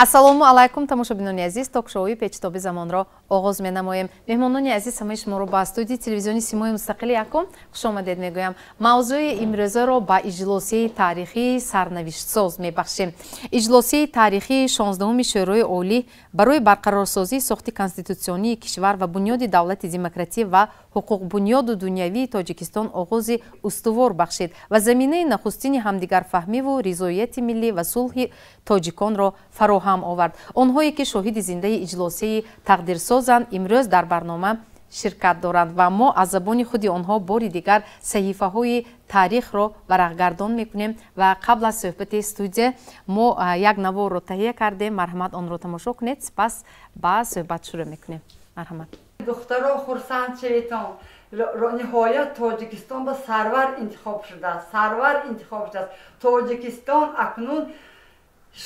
Ассалому алайкум, тамошобинони азиз, ток-шоуи Печутоби замонро оғоз менамоем. Меҳмонони азиз, ҳамаи шуморо ба студияи телевизиони Симои мустақили якум хушомадед мегӯям. Мавзӯи имрӯзаро ба иҷлосияи таърихии сарнавиштсоз мебахшем. Иҷлосияи таърихии 16-уми Шӯрои Олӣ барои барқарорсозии сохти конститутсионии кишвар ва бунёди давлати демократӣ ва ҳуқуқбунёду дунявии Тоҷикистон оғози устувор бахшид ва заминаи нахустини ҳамдигарфаҳмиву ризоияти миллӣ ва сулҳи тоҷиконро фароҳам овард. Онҳое ки шоҳиди зиндаи иҷлосияи тақдирсозанд, имрӯз дар барнома ширкат доранд ва мо аз забони худи онҳо бори дигар саҳифаҳои таърихро варақгардон мекунем. Ва қабл аз суҳбати студия мо як наворро таҳия кардем. Марҳамат, онро тамошо кунед, сипас ба суҳбат шурӯъ мекунем. Марҳамат. Духтаро, хурсанд шавитон, ниҳоят Тоҷикистон ба сарвар интихоб шудааст, сарвар интихоб шудааст. Тоҷикистон акнун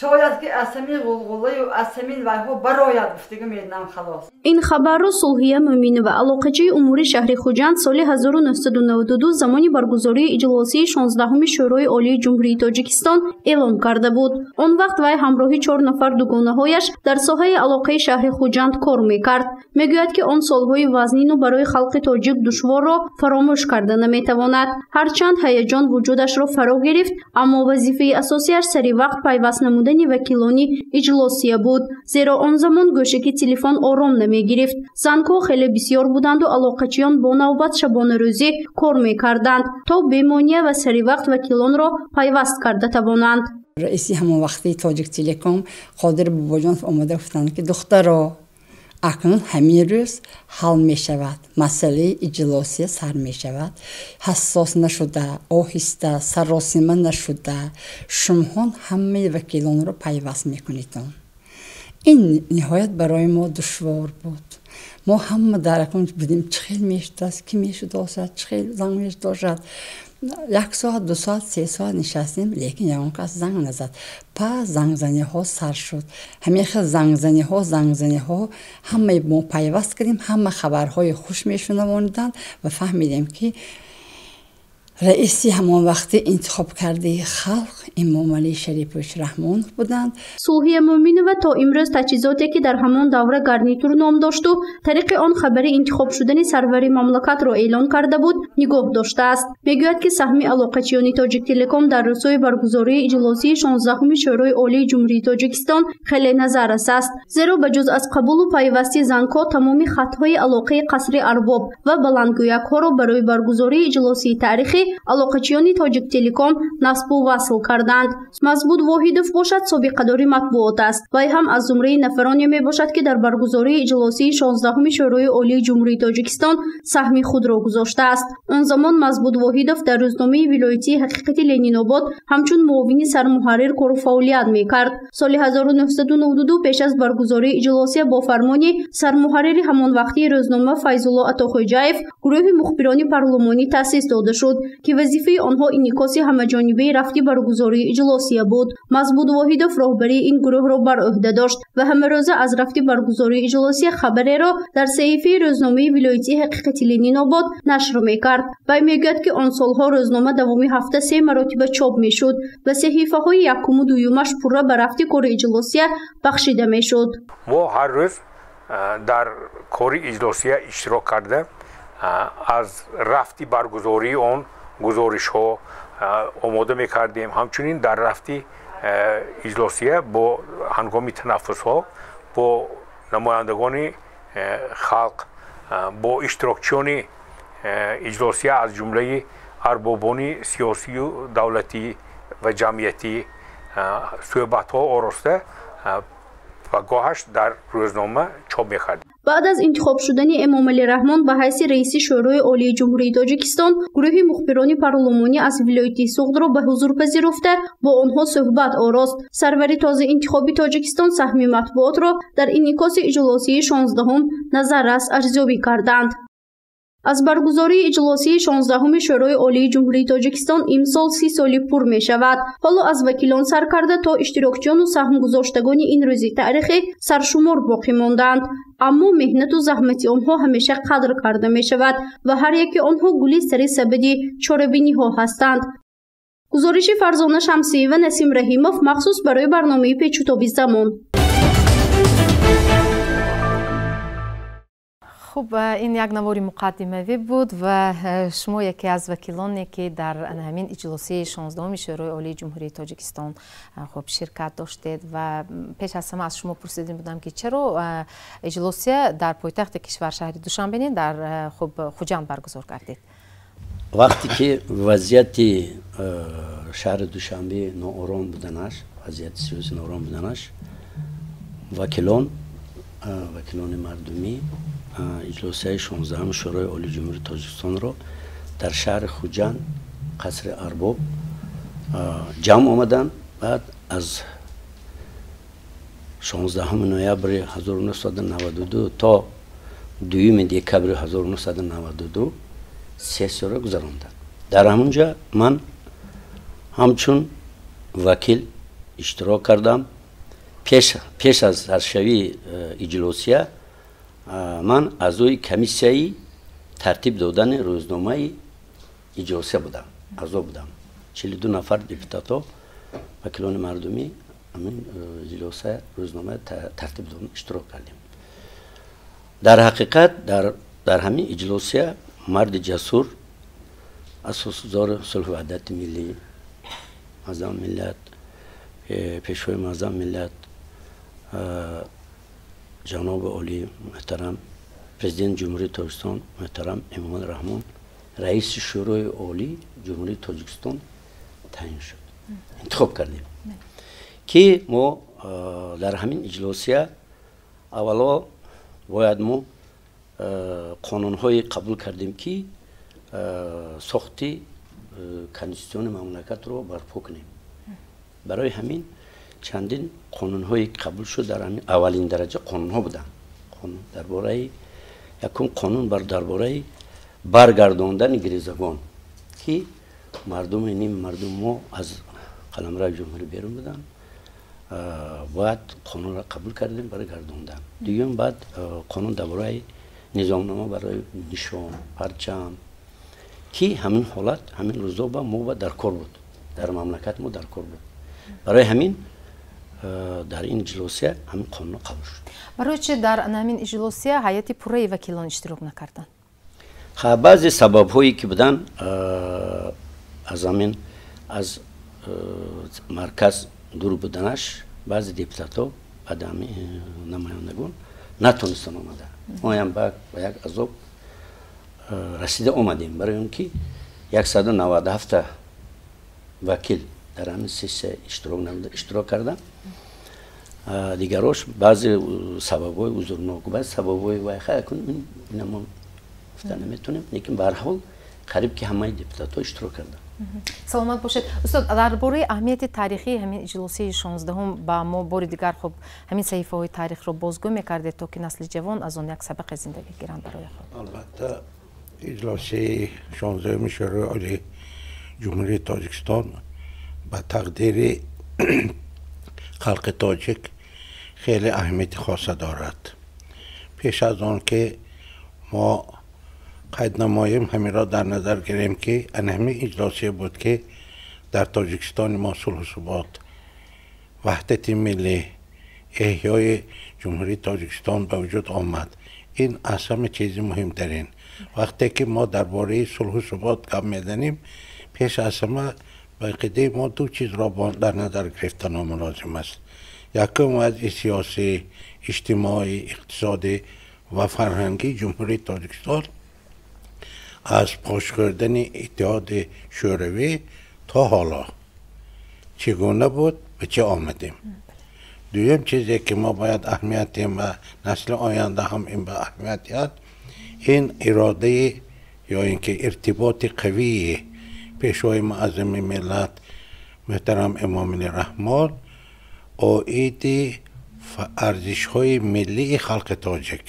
шояд ки аз ҳамин ғулғулаю аз ҳамин вайҳо барояд, гуфтагӣ медонам, халос. Ин хабарро Сулҳия Муъминова, алоқачии умури шаҳри Хуҷанд, соли 1992 замони баргузории иҷлосияи 16-уми Шӯрои Олии Ҷумҳурии Тоҷикистон эълон карда буд. Он вақт вай ҳамроҳи чор нафар дугонаҳояш дар соҳаи алоқаи шаҳри Хуҷанд кор мекард. Мегӯяд, ки он солҳои вазнину барои халқи тоҷик душворро фаромӯш карда наметавонад. Ҳарчанд ҳаяҷон вуҷудашро фаро гирифт, аммо вазифаи асосиаш сари вақт пайваст намудани вакилони иҷлосия буд, зеро он замон гӯшаки телефон ором намегирифт. Зангҳо хеле бисёр буданду алоқачиён бо навбат шабонарӯзӣ кор мекарданд, то бемонеа ва сари вақт вакилонро пайваст карда тавонанд. Раиси ҳамон вақти Тоҷиктелеком Қодир Бобоҷонов омода гуфтанд, ки духтаро, акнун ҳамин рӯз ҳал мешавад масъалаи иҷлосия, сар мешавад. Ҳассос нашуда, оҳиста, саросима нашуда, шумоҳон ҳамаи вакилонро пайваст мекунедон. Ин ниҳоят барои мо душвор буд. Мо ҳама дар акун будем, чӣ хел мешудааст, ки мешудосад, чӣ хел занг мешудошад. Як соат, 2 соат, 3 соат нишастем, лекин ягон кас занг назад. Пас зангзаниҳо сар шуд. Ҳамин хел зангзаниҳо, зангзаниҳо, ҳамаи мо пайваст кардем, ҳама хабарҳои хуш мешунавониданд ва фаҳмидем, ки раиси ҳамон вақти интихобкардаи халқ Эмомалӣ Шарипович Раҳмонов буданд. Сулҳия Муъминова то имрӯз таҷҳизоте, ки дар ҳамон давра гарнитур ном дошту тариқи он хабари интихоб шудани сарвари мамлакатро эълон карда буд, нигоҳ доштааст. Мегӯяд, ки саҳми алоқачиёни Тоҷиктелеком дар рӯзҳои баргузории иҷлосияи 16-уми Шӯрои Олии Ҷумҳурии Тоҷикистон хеле назаррас аст, зеро ба ҷуз аз қабулу пайвасти зангҳо тамоми хатҳои алоқаи қасри арбоб ва баландгӯякҳоро барои баргузории иҷлосияи таърихӣ алоқачиёни Тоҷиктелеком насбу васл карданд. Мазбуд Воҳидов бошад, собиқадори матбуот аст. Вай ҳам аз зумраи нафароне мебошад, ки дар баргузории иҷлосияи 16-уми Шӯрои Олии Ҷумҳурии Тоҷикистон саҳми худро гузоштааст. Он замон Мазбуд Воҳидов дар рӯзномаи вилоятии Ҳақиқати Ленинобод ҳамчун муовини сармуҳаррир кору фаъолият мекард. Соли 1992 пеш аз баргузории иҷлосия бо фармони сармуҳаррири ҳамон вақтии рӯзнома Файзулло Атохӯҷаев гурӯҳи мухбирони парлумонӣ таъсис дода шуд, ки вазифаи онҳо инъикоси ҳамаҷонибаи рафти баргузории иҷлосия буд. Мазбуд Воҳидов роҳбарии ин гурӯҳро бар ӯҳда дошт ва ҳамарӯза аз рафти баргузории иҷлосия хабареро дар саҳифаи рӯзномаи вилоятии Ҳақиқати Ленинобод нашр мекард. Вай мегӯяд, ки он солҳо рӯзнома давоми ҳафта се маротиба чоп мешуд ва саҳифаҳои якуму дуюмаш пурра ба рафти кори иҷлосия бахшида мешуд. Мо ҳар рӯз дар кори иҷлосия иштирок карда, аз рафти баргузории он гузоришҳо омода мекардем. Ҳамчунин дар рафти иҷлосия бо ҳангоми танаффусҳо бо намояндагони халқ, бо иштирокчиёни иҷлосия, аз ҷумлаи арбобони сиёсию давлатӣ ва ҷамъиятӣ суҳбатҳо ороста ва гоҳаш дар рӯзнома чоп мекардем. Баъд аз интихоб шудани Эмомалӣ Раҳмон ба ҳайси раиси Шӯрои Олии Ҷумҳурии Тоҷикистон, гурӯҳи мухбирони парлумонӣ аз вилояти Суғдро ба ҳузур пазируфта, бо онҳо суҳбат орост. Сарвари тозаинтихоби Тоҷикистон саҳми матбуотро дар инъикоси иҷлосияи 16-ум назаррас арзёбӣ карданд. Аз баргузории иҷлосияи 16-уми Шӯрои Олии Ҷумҳурии Тоҷикистон имсол 30 соли пур мешавад. Ҳоло аз вакилон сар карда то иштирокчиёну саҳмгузоштагони ин рӯзи таърихӣ саршумор боқӣ мондаанд, аммо меҳнату заҳмати онҳо ҳамеша қадр карда мешавад ва ҳар яки онҳо гули сари сабади чорабиниҳо ҳастанд. Гузориши Фарзона Шамсиева, Насим Раҳимов, махсус барои барномаи Печутоби замон. Хуб, ин як навори муқаддимавӣ буд ва шумо яке аз вакилоне, ки дар ҳамин иҷлосияи 16-уми Шӯрои Олии Ҷумҳурии Тоҷикистон хуб ширкат доштед ва пеш аз ҳама аз шумо пурсида будам, ки чаро иҷлосия дар пойтахти кишвар, шаҳри Душанбе не, дар хуб Хуҷанд баргузор гардид? Вақте ки вазъияти шаҳри Душанбе ноором буданаш, вазъияти сиёсӣ ноором буданаш, вакилони мардумӣ иҷлосияи 16-уми Шӯрои Олии Ҷумҳурии Тоҷикистонро дар шаҳри Хуҷанд, қасри Арбоб ҷамъ омаданд. Баъд аз 16 ноябри 1992 то 2 декабри 1992 сессияро гузаронданд. Дар ҳамон ҷа ман ҳамчун вакил иштирок кардам. Пеш аз саршавии иҷлосия ман аъзои комиссияи тартиб додани рӯзномаи иҷлосия будам, аъзо будам. 42 нафар депутатҳо, вакилони мардумӣ ҳамин иҷлосия, рӯзнома тартиб додан иштирок кардем. Дар ҳақиқат дар ҳамин иҷлосия марди ҷасур, асосгузори сулҳу ваҳдати миллӣ, муаззами миллат, пешвои муаззами миллат, ҷаноби олӣ муҳтарам Президенти Ҷумҳурии Тоҷикистон муҳтарам Эмомалӣ Раҳмон раиси Шӯрои Олии Ҷумҳурии Тоҷикистон таъин шуд, интихоб кардем, ки мо дар ҳамин иҷлосия аввало бояд мо қонунҳое қабул кардем, ки сохти конститутсиони мамлакатро барпо кунем. Барои ҳамин чандин қонунҳое қабул шуд. Дар ҳамин аввалин дараҷа қонунҳо буданд. Қонун дар бораи, якум қонун дар бораи баргардондани гирезагон, ки мардуми ним мардум мо аз қаламрави ҷумҳурӣ берун буданд, бояд қонунро қабул кардем барои гардондан. Дуюм, баъд қонун дар бораи низомнома барои нишон, парчам, ки ҳамин ҳолат ҳамин рӯзо ба мо дар кор буд, дар мамлакат мо дар кор буд. Барои ҳамин дар ин иҷлосия ҳамин қонун қабул шуд. Барои чи дар ҳамин иҷлосия ҳайати пурраи вакилон иштирок накарданд? Баъзе сабабҳое ки буданд, аз ҳамин аз марказ дур буданаш, баъзе депутатҳо, баъд ҳамин намояндагон натонистанд омада. Моям ба як азоб расида омадем, барои он ки 197 вакил дар ҳамин сессия иштирок намуда, иштирок карданд. Дигарош баъзе сабабҳои узрнок, баъзе сабабҳои вай, хайр, ина мо гуфта наметонем, лекин ба ҳар ҳол қариб ки ҳамаи депутатҳо иштирок карданд. Саломат бошед, устод. Дар бораи аҳамияти таърихии ҳамин иҷлосияи 16-ум ба мо бори дигар хуб ҳамин саҳифаҳои таърихро бозгӯ мекардед, то ки насли ҷавон аз он як сабақи зиндагӣ гиранд барои худ. Албатта, иҷлосияи 16-уми Шӯрои Олии Ҷумҳурии Тоҷикистон ба тақдири халқи тоҷик хеле аҳамияти хоса дорад. Пеш аз он ки мо қайд намоем, ҳаминро дар назар гирем, ки ана ҳамин иҷлосия буд, ки дар Тоҷикистони мо сулҳу субот, ваҳдати миллӣ, эҳёи Ҷумҳурии Тоҷикистон ба вуҷуд омад. Ин аз ҳама чизи муҳимтарин. Вақте ки мо дар бораи сулҳу субот гап мезанем, пеш аз ҳама ба ақидаи мо ду чизро дар назар гирифтан лозим аст. Якум, вазъи сиёсӣ, иҷтимоӣ, иқтисодӣ ва фарҳангии Ҷумҳурии Тоҷикистон аз пош хӯрдани Иттиҳоди Шӯравӣ то ҳоло чӣ гуна буд, ба чӣ омадем. Дуюм чизе ки мо бояд аҳамият диҳем ва насли оянда ҳам ин ба аҳамият диҳад, ин иродаи ё ин ки иртиботи қавии пешвои муаззами миллат муҳтарам Эмомалӣ Раҳмон оиди арзишҳои миллии халқи тоҷик,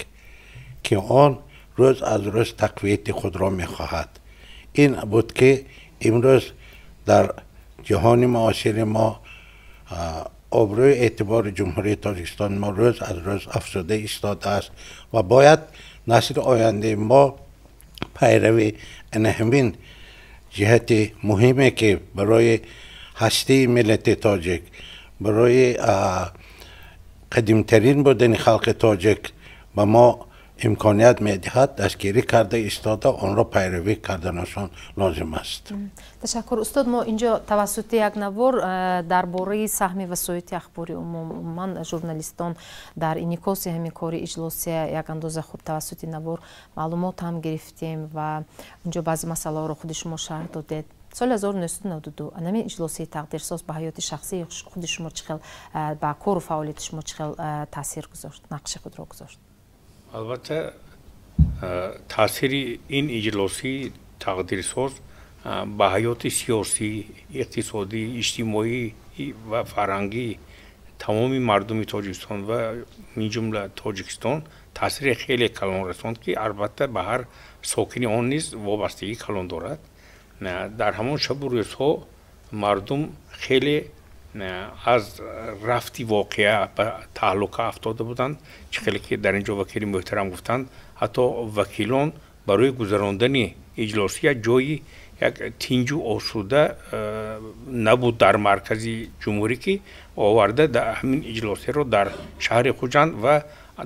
ки он рӯз аз рӯз тақвияти худро мехоҳад. Ин буд, ки имрӯз дар ҷаҳони муосири мо обрӯи эътибори Ҷумҳурии Тоҷикистон мо рӯз аз рӯз афзуда истодааст ва бояд насли ояндаи мо пайрави ана ҳамин ҷиҳати муҳиме, ки барои ҳастии миллати тоҷик, барои қадимтарин будани халқи тоҷик ба мо Имконият медиҳад, дастгирӣ карда истода, онро пайравӣ карданашон лозим аст. Ташаккур, устод. Мо инҷо тавассути як навор дар бораи саҳми васоити ахбори умум, умуман журналистон дар инъикоси ҳамин кори иҷлосия як андоза хуб тавассути навор маълумот ҳам гирифтем ва унҷо баъзе масъалаҳоро худи шумо шарҳ додед. Соли 1992 анамин иҷлосияи тақдирсоз ба ҳаёти шахсии худи шумо чӣ хел, ба кору фаъолияти шумо чӣ хел таъсир гузошт, нақши худро гузошт? Албатта, таъсири ин иҷлосии тақдирсоз ба ҳаёти сиёсӣ, иқтисодӣ, иҷтимоӣ ва фарҳангии тамоми мардуми Тоҷикистон ва мин ҷумла Тоҷикистон таъсири хеле калон расонд, ки албатта ба ҳар сокини он низ вобастагии калон дорад. Дар ҳамон шабу рӯзҳо мардум хеле аз рафти воқеа ба таҳлука афтода буданд. Чӣ хеле ки дар ин ҷо вакили муҳтарам гуфтанд, ҳатто вакилон барои гузарондани иҷлосия ҷои як тинҷу осуда набуд дар маркази ҷумҳурӣ, ки оварда ҳамин иҷлосияро дар шаҳри Хуҷанд ва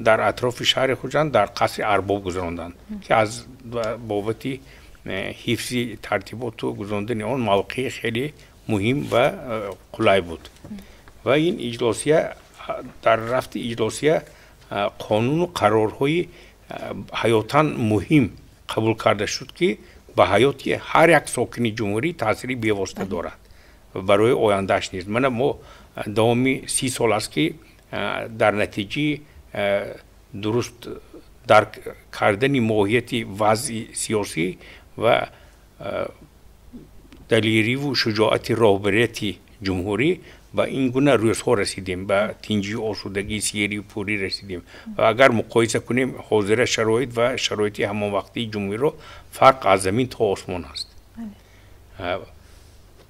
дар атрофи шаҳри Хуҷанд дар қасри Арбоб гузаронданд, ки аз бобати ҳифзи тартиботу гузарондани он мавқеи хеле муҳим ва қулай буд. Ва ин иҷлосия, дар рафти иҷлосия қонуну қарорҳои ҳаётан муҳим қабул карда шуд, ки ба ҳаёти ҳар як сокини ҷумҳурӣ таъсири бевосита дорад барои ояндааш низ. Мана мо давоми 30 сол аст, ки дар натиҷаи дуруст дарк кардани моҳияти вазъи сиёсӣ ва далериву шуҷоати роҳбарияти ҷумҳурӣ ба ин гуна рӯзҳо расидем, ба тинҷию осудагӣ, серию пурӣ расидем. Ва агар муқоиса кунем ҳозира шароит ва шароити ҳамон вақтии ҷумҳуриро, фарқ аз замин то осмон аст.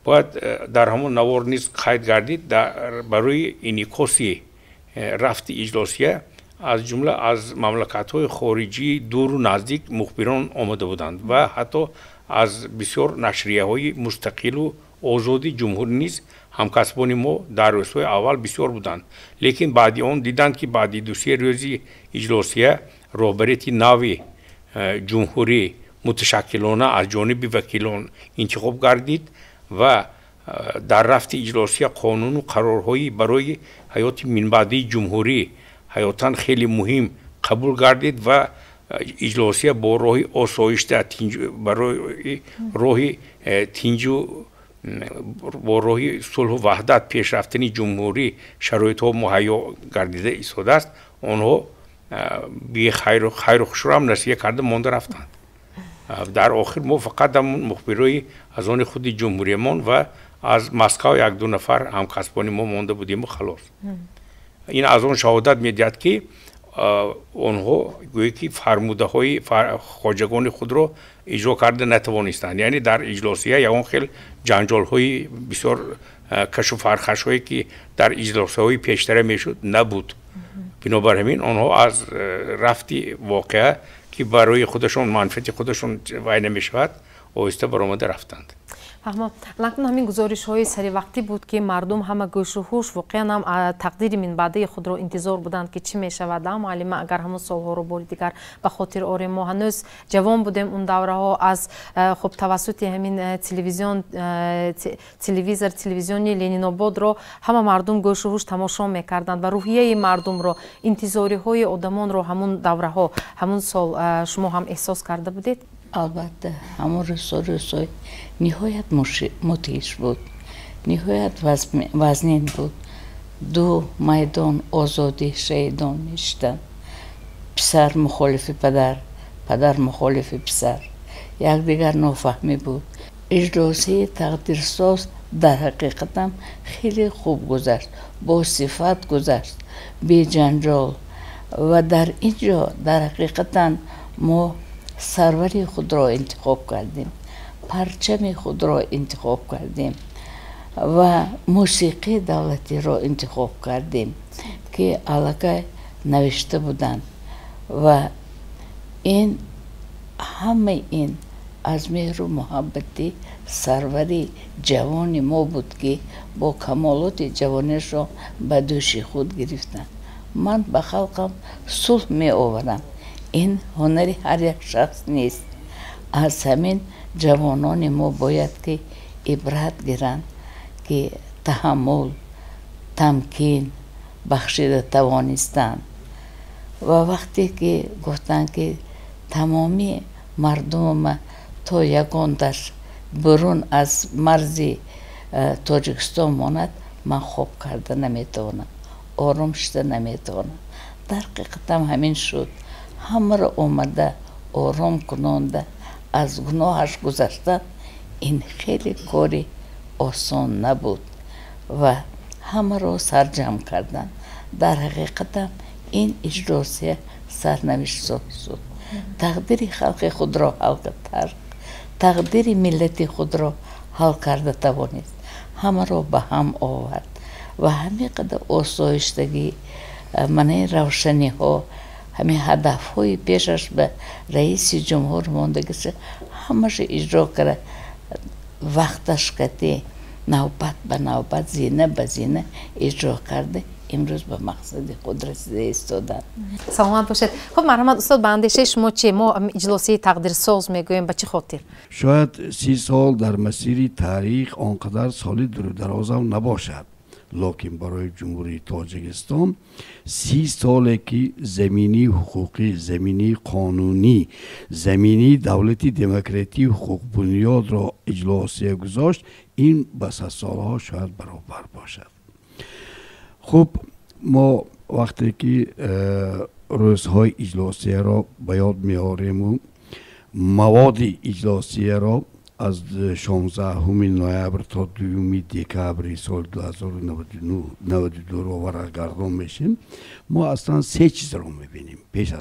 Бояд дар ҳамон навор низ қайд гардид, барои инъикоси рафти иҷлосия аз ҷумла аз мамлакатҳои хориҷии дуру наздик мухбирон омада буданд ва ҳатто аз бисёр нашрияҳои мустақилу озоди ҷумҳурӣ низ ҳамкасбони мо дар рӯзҳои аввал бисёр буданд. Лекин баъди он диданд, ки баъди 2-се рӯзи иҷлосия роҳбарияти нави ҷумҳурӣ муташаккилона аз ҷониби вакилон интихоб гардид ва дар рафти иҷлосия қонуну қарорҳои барои ҳаёти минбаъдии ҷумҳурӣ ҳаётан хеле муҳим қабул гардид ва иҷлосия бо роҳи осоишта, барои роҳи тинҷу бо роҳи сулҳу ваҳдат пешрафтани ҷумҳурӣ шароитҳо муҳайё гардида истодааст. Онҳо бехайру хушрӯам насия карда монда рафтанд. Дар охир мо фақат ҳамон мухбирои аз они худи ҷумҳуриямон ва аз Москав 1-2 нафар ҳамкасбони мо монда будему халос. Ин аз он шаҳодат медиҳад, ки онҳо гӯё ки фармудаҳои хоҷагони худро иҷро карда натавонистанд. Яъне дар иҷлосия ягон хел ҷанҷолҳои бисёр кашу фархашҳое, ки дар иҷлосияҳои пештара мешуд, набуд. Бинобар ҳамин онҳо аз рафти воқеа, ки барои худашон манфиати худашон вай намешавад, оҳиста баромада рафтанд. Фаҳмо. Лакун ҳамин гузоришҳои саривақтӣ буд, ки мардум ҳама гӯшу ҳуш воқеан ҳам тақдири минбаъдаи худро интизор буданд, ки чӣ мешавад. Муаллима, агар ҳамон солҳоро бори дигар ба хотир орем, мо ҳанӯз ҷавон будем он давраҳо, аз хуб тавассути ҳамин телевизион, телевизор, телевизиони Ленинободро ҳама мардум гӯшу ҳуш тамошо мекарданд ва рӯҳияи мардумро, интизориҳои одамонро ҳамун давраҳо, ҳамун сол шумо ҳам эҳсос карда будед? Албатта, ҳамон рӯзҳо рӯзҳои ниҳоят мудҳиш буд, ниҳоят вазнин буд. Ду майдон озодӣ шаҳидон мешуданд. Писар мухолифи падар, падар мухолифи писар, якдигар нофаҳмӣ буд. Иҷлосияи тақдирсоз дар ҳақиқатам хеле хуб гузашт, бо сифат гузашт, беҷанҷол. Ва дар ин ҷо дар ҳақиқатан мо сарвари худро интихоб кардем, парчами худро интихоб кардем ва мусиқии давлатиро интихоб кардем, ки аллакай навишта буданд. Ва ин ҳамаи ин аз меҳру муҳаббати сарвари ҷавони мо буд, ки бо камолоти ҷавониашро ба дӯши худ гирифтанд. Ман ба халқам сулҳ меоварам. Ин ҳунари ҳар як шахс нест. Аз ҳамин ҷавонони мо бояд ки ибрат гиранд, ки таҳаммул, тамкин бахшида тавонистанд. Ва вақте ки гуфтанд, ки тамоми мардумама то ягонташ берун аз марзи Тоҷикистон монад, ман хоб карда наметавонам, ором шуда наметавонам. Дар ҳақиқатам ҳамин шуд. Ҳамаро омада ором кунонда аз гуноҳаш гузаштан, ин хеле кори осон набуд ва ҳамаро сарҷамъ кардан. Дар ҳақиқатам ин иҷлосия сарнавиштсоз шуд. Тақдири халқи худро ҳал кард, тақдири миллати худро ҳал карда тавонист, ҳамаро ба ҳам овард ва ҳамин қадар осоиштагӣ, манаи равшаниҳо, ҳамин ҳадафҳои пешаш ба раиси ҷумҳур мондагиша ҳамаша иҷро карда, вақташ кати навбат ба навбат, зина ба зина иҷро карда, имрӯз ба мақсади худ расида истоданд. Саломат бошед. Хуб, марҳамат, устод, ба андешаи шумо чи? Мо иҷлосияи тақдирсоз мегӯем, ба чӣ хотир? Шояд 30 сол дар масири таърих он қадар соли дурударозам набошад, локин барои Ҷумҳурии Тоҷикистон 30 соле ки заминии ҳуқуқӣ, заминии қонунӣ, заминии давлати демократии ҳуқуқбунёдро иҷлосия гузошт, ин ба садсолаҳо шояд баробар бошад. Хуб, мо вақте ки рӯзҳои иҷлосияро ба ёд меорему маводи иҷлосияро аз 16 ноябр то 2 декабри соли 2092 варақгардон мешем, мо аслан се чизро мебинем. Пеш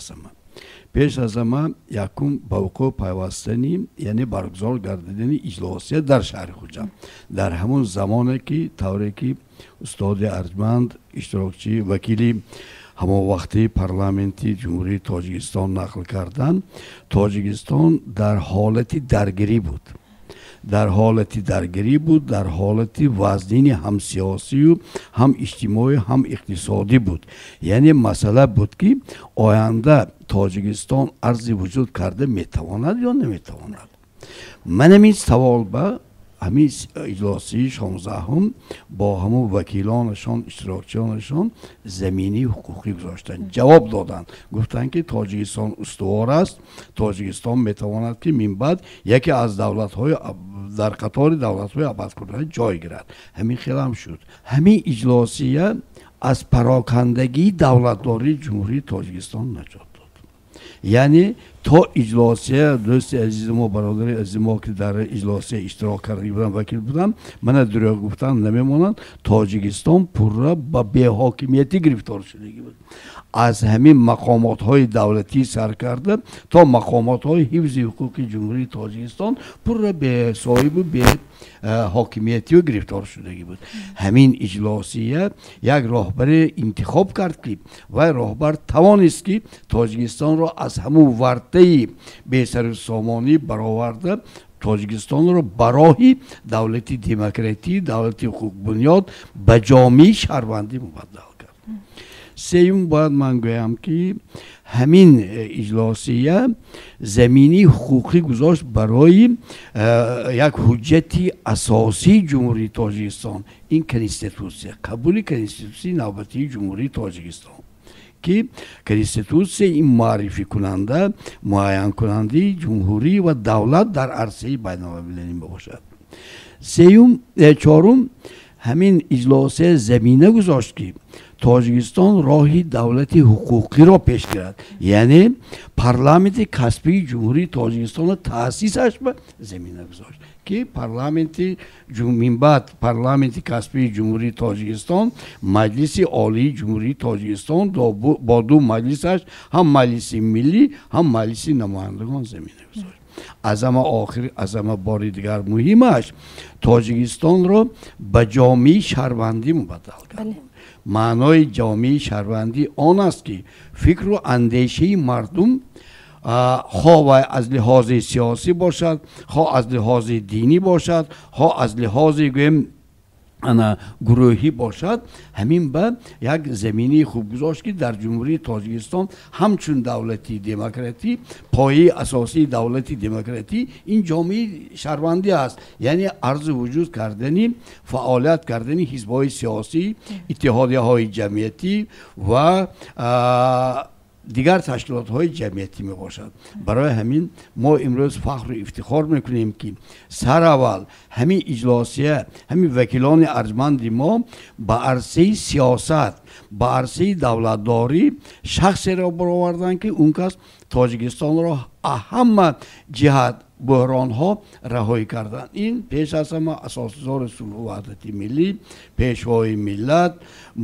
аз ҳама якум, ба вуқӯъ пайвастани, яъне баргузор гардидани иҷлосия дар шаҳри Хуҷанд дар ҳамон замоне ки, тавре ки устоди арҷманд, иштирокчи, вакили ҳамон вақти парламенти Ҷумҳурии Тоҷикистон нақл карданд, Тоҷикистон дар ҳолати даргирӣ буд, дар ҳолати вазнини ҳам сиёсию, ҳам иҷтимоӣ, ҳам иқтисодӣ буд. Яъне масъала буд, ки оянда Тоҷикистон арзи вуҷуд карда метавонад ё наметавонад. Ман ҳамин савол ба ҳамин иҷлосии 16-ум бо ҳамун вакилонашон, иштирокчиёнашон заминии ҳуқуқӣ гузоштанд, ҷавоб доданд, гуфтанд, ки Тоҷикистон устувор аст, Тоҷикистон метавонад, ки минбаъд яке аз давлатҳои дар қатори давлатҳои абадкунанда ҷой гирад. Ҳамин хелам шуд. Ҳамин иҷлосия аз парокандагии давлатдории Ҷумҳурии Тоҷикистон наҷот дод. Яъне то иҷлосия, дӯсти азизи мо, бародари азизи мо, ки дар иҷлосия иштирок карда буданд, вакил буданд, мана дурӯғ гуфтан намемонанд, Тоҷикистон пурра ба беҳокимиятӣ гирифтор шудагӣ буд, аз ҳамин мақомотҳои давлатӣ сар карда то мақомотҳои ҳифзи ҳуқуқи Ҷумҳурии Тоҷикистон пурра бесоҳибу беҳокимиятию гирифтор шудагӣ буд. Ҳамин иҷлосия як роҳбаре интихоб кард, ки вай роҳбар тавонист, ки Тоҷикистонро аз ҳамун вартаи бесарусомонӣ бароварда, Тоҷикистонро ба роҳи давлати демократӣ, давлати ҳуқуқбунёд, ба ҷомеаи шаҳрвандӣ мубаддал кард. Сеюм, бояд ман гӯям, ки ҳамин иҷлосия заминии ҳуқуқӣ гузошт барои як ҳуҷҷати асосии Ҷумҳурии Тоҷикистон, ин конститутсия, қабули конститутсияи навбатии Ҷумҳурии Тоҷикистон, ки конститутсия ин муаррификунанда, муайянкунандаи ҷумҳурӣ ва давлат дар арсаи байналмилалӣ мебошад. Сеюм, чорум, ҳамин иҷлосия замина гузошт, ки Тоҷикистон роҳи давлати ҳуқуқиро пеш гирад, яъне парламенти касбии Ҷумҳурии Тоҷикистонро таъсисаш ба замина гузошт, ки парламенти минбаъд парламенти касбии Ҷумҳурии Тоҷикистон, Маҷлиси Олии Ҷумҳурии Тоҷикистон бо ду маҷлисаш, ҳам Маҷлиси Миллӣ, ҳам Маҷлиси Намояндагон замина гузошт. Аз ҳама охир, аз ҳама бори дигар муҳимаш, Тоҷикистонро ба ҷомеаи шаҳрвандӣ мубаддал кард. Маънои ҷомеаи шаҳрвандӣ он аст, ки фикру андешаи мардум, хоҳ вай аз лиҳози сиёсӣ бошад, хоҳ аз лиҳози динӣ бошад, хоҳ аз лиҳози, гӯем, ана гурӯҳӣ бошад, ҳамин ба як заминаи хуб гузошт, ки дар Ҷумҳурии Тоҷикистон ҳамчун давлати демократӣ, пояи асосии давлати демократӣ ин ҷомеаи шаҳрвандӣ аст, яъне арзи вуҷуд кардани, фаъолият кардани ҳизбҳои сиёсӣ, иттиҳодияҳои ҷамъиятӣ ва дигар ташкилотҳои ҷамъиятӣ мебошад. Барои ҳамин мо имрӯз фахру ифтихор мекунем, ки сараввал ҳамин иҷлосия, ҳамин вакилони арҷманди мо ба арсаи сиёсат, ба арсаи давлатдорӣ шахсеро бароварданд, ки он кас Тоҷикистонро ҳама ҷиҳат буҳронҳо раҳоӣ карданд. Ин пеш аз ҳама асосгузори сулҳу ваҳдати миллӣ, пешвои миллат,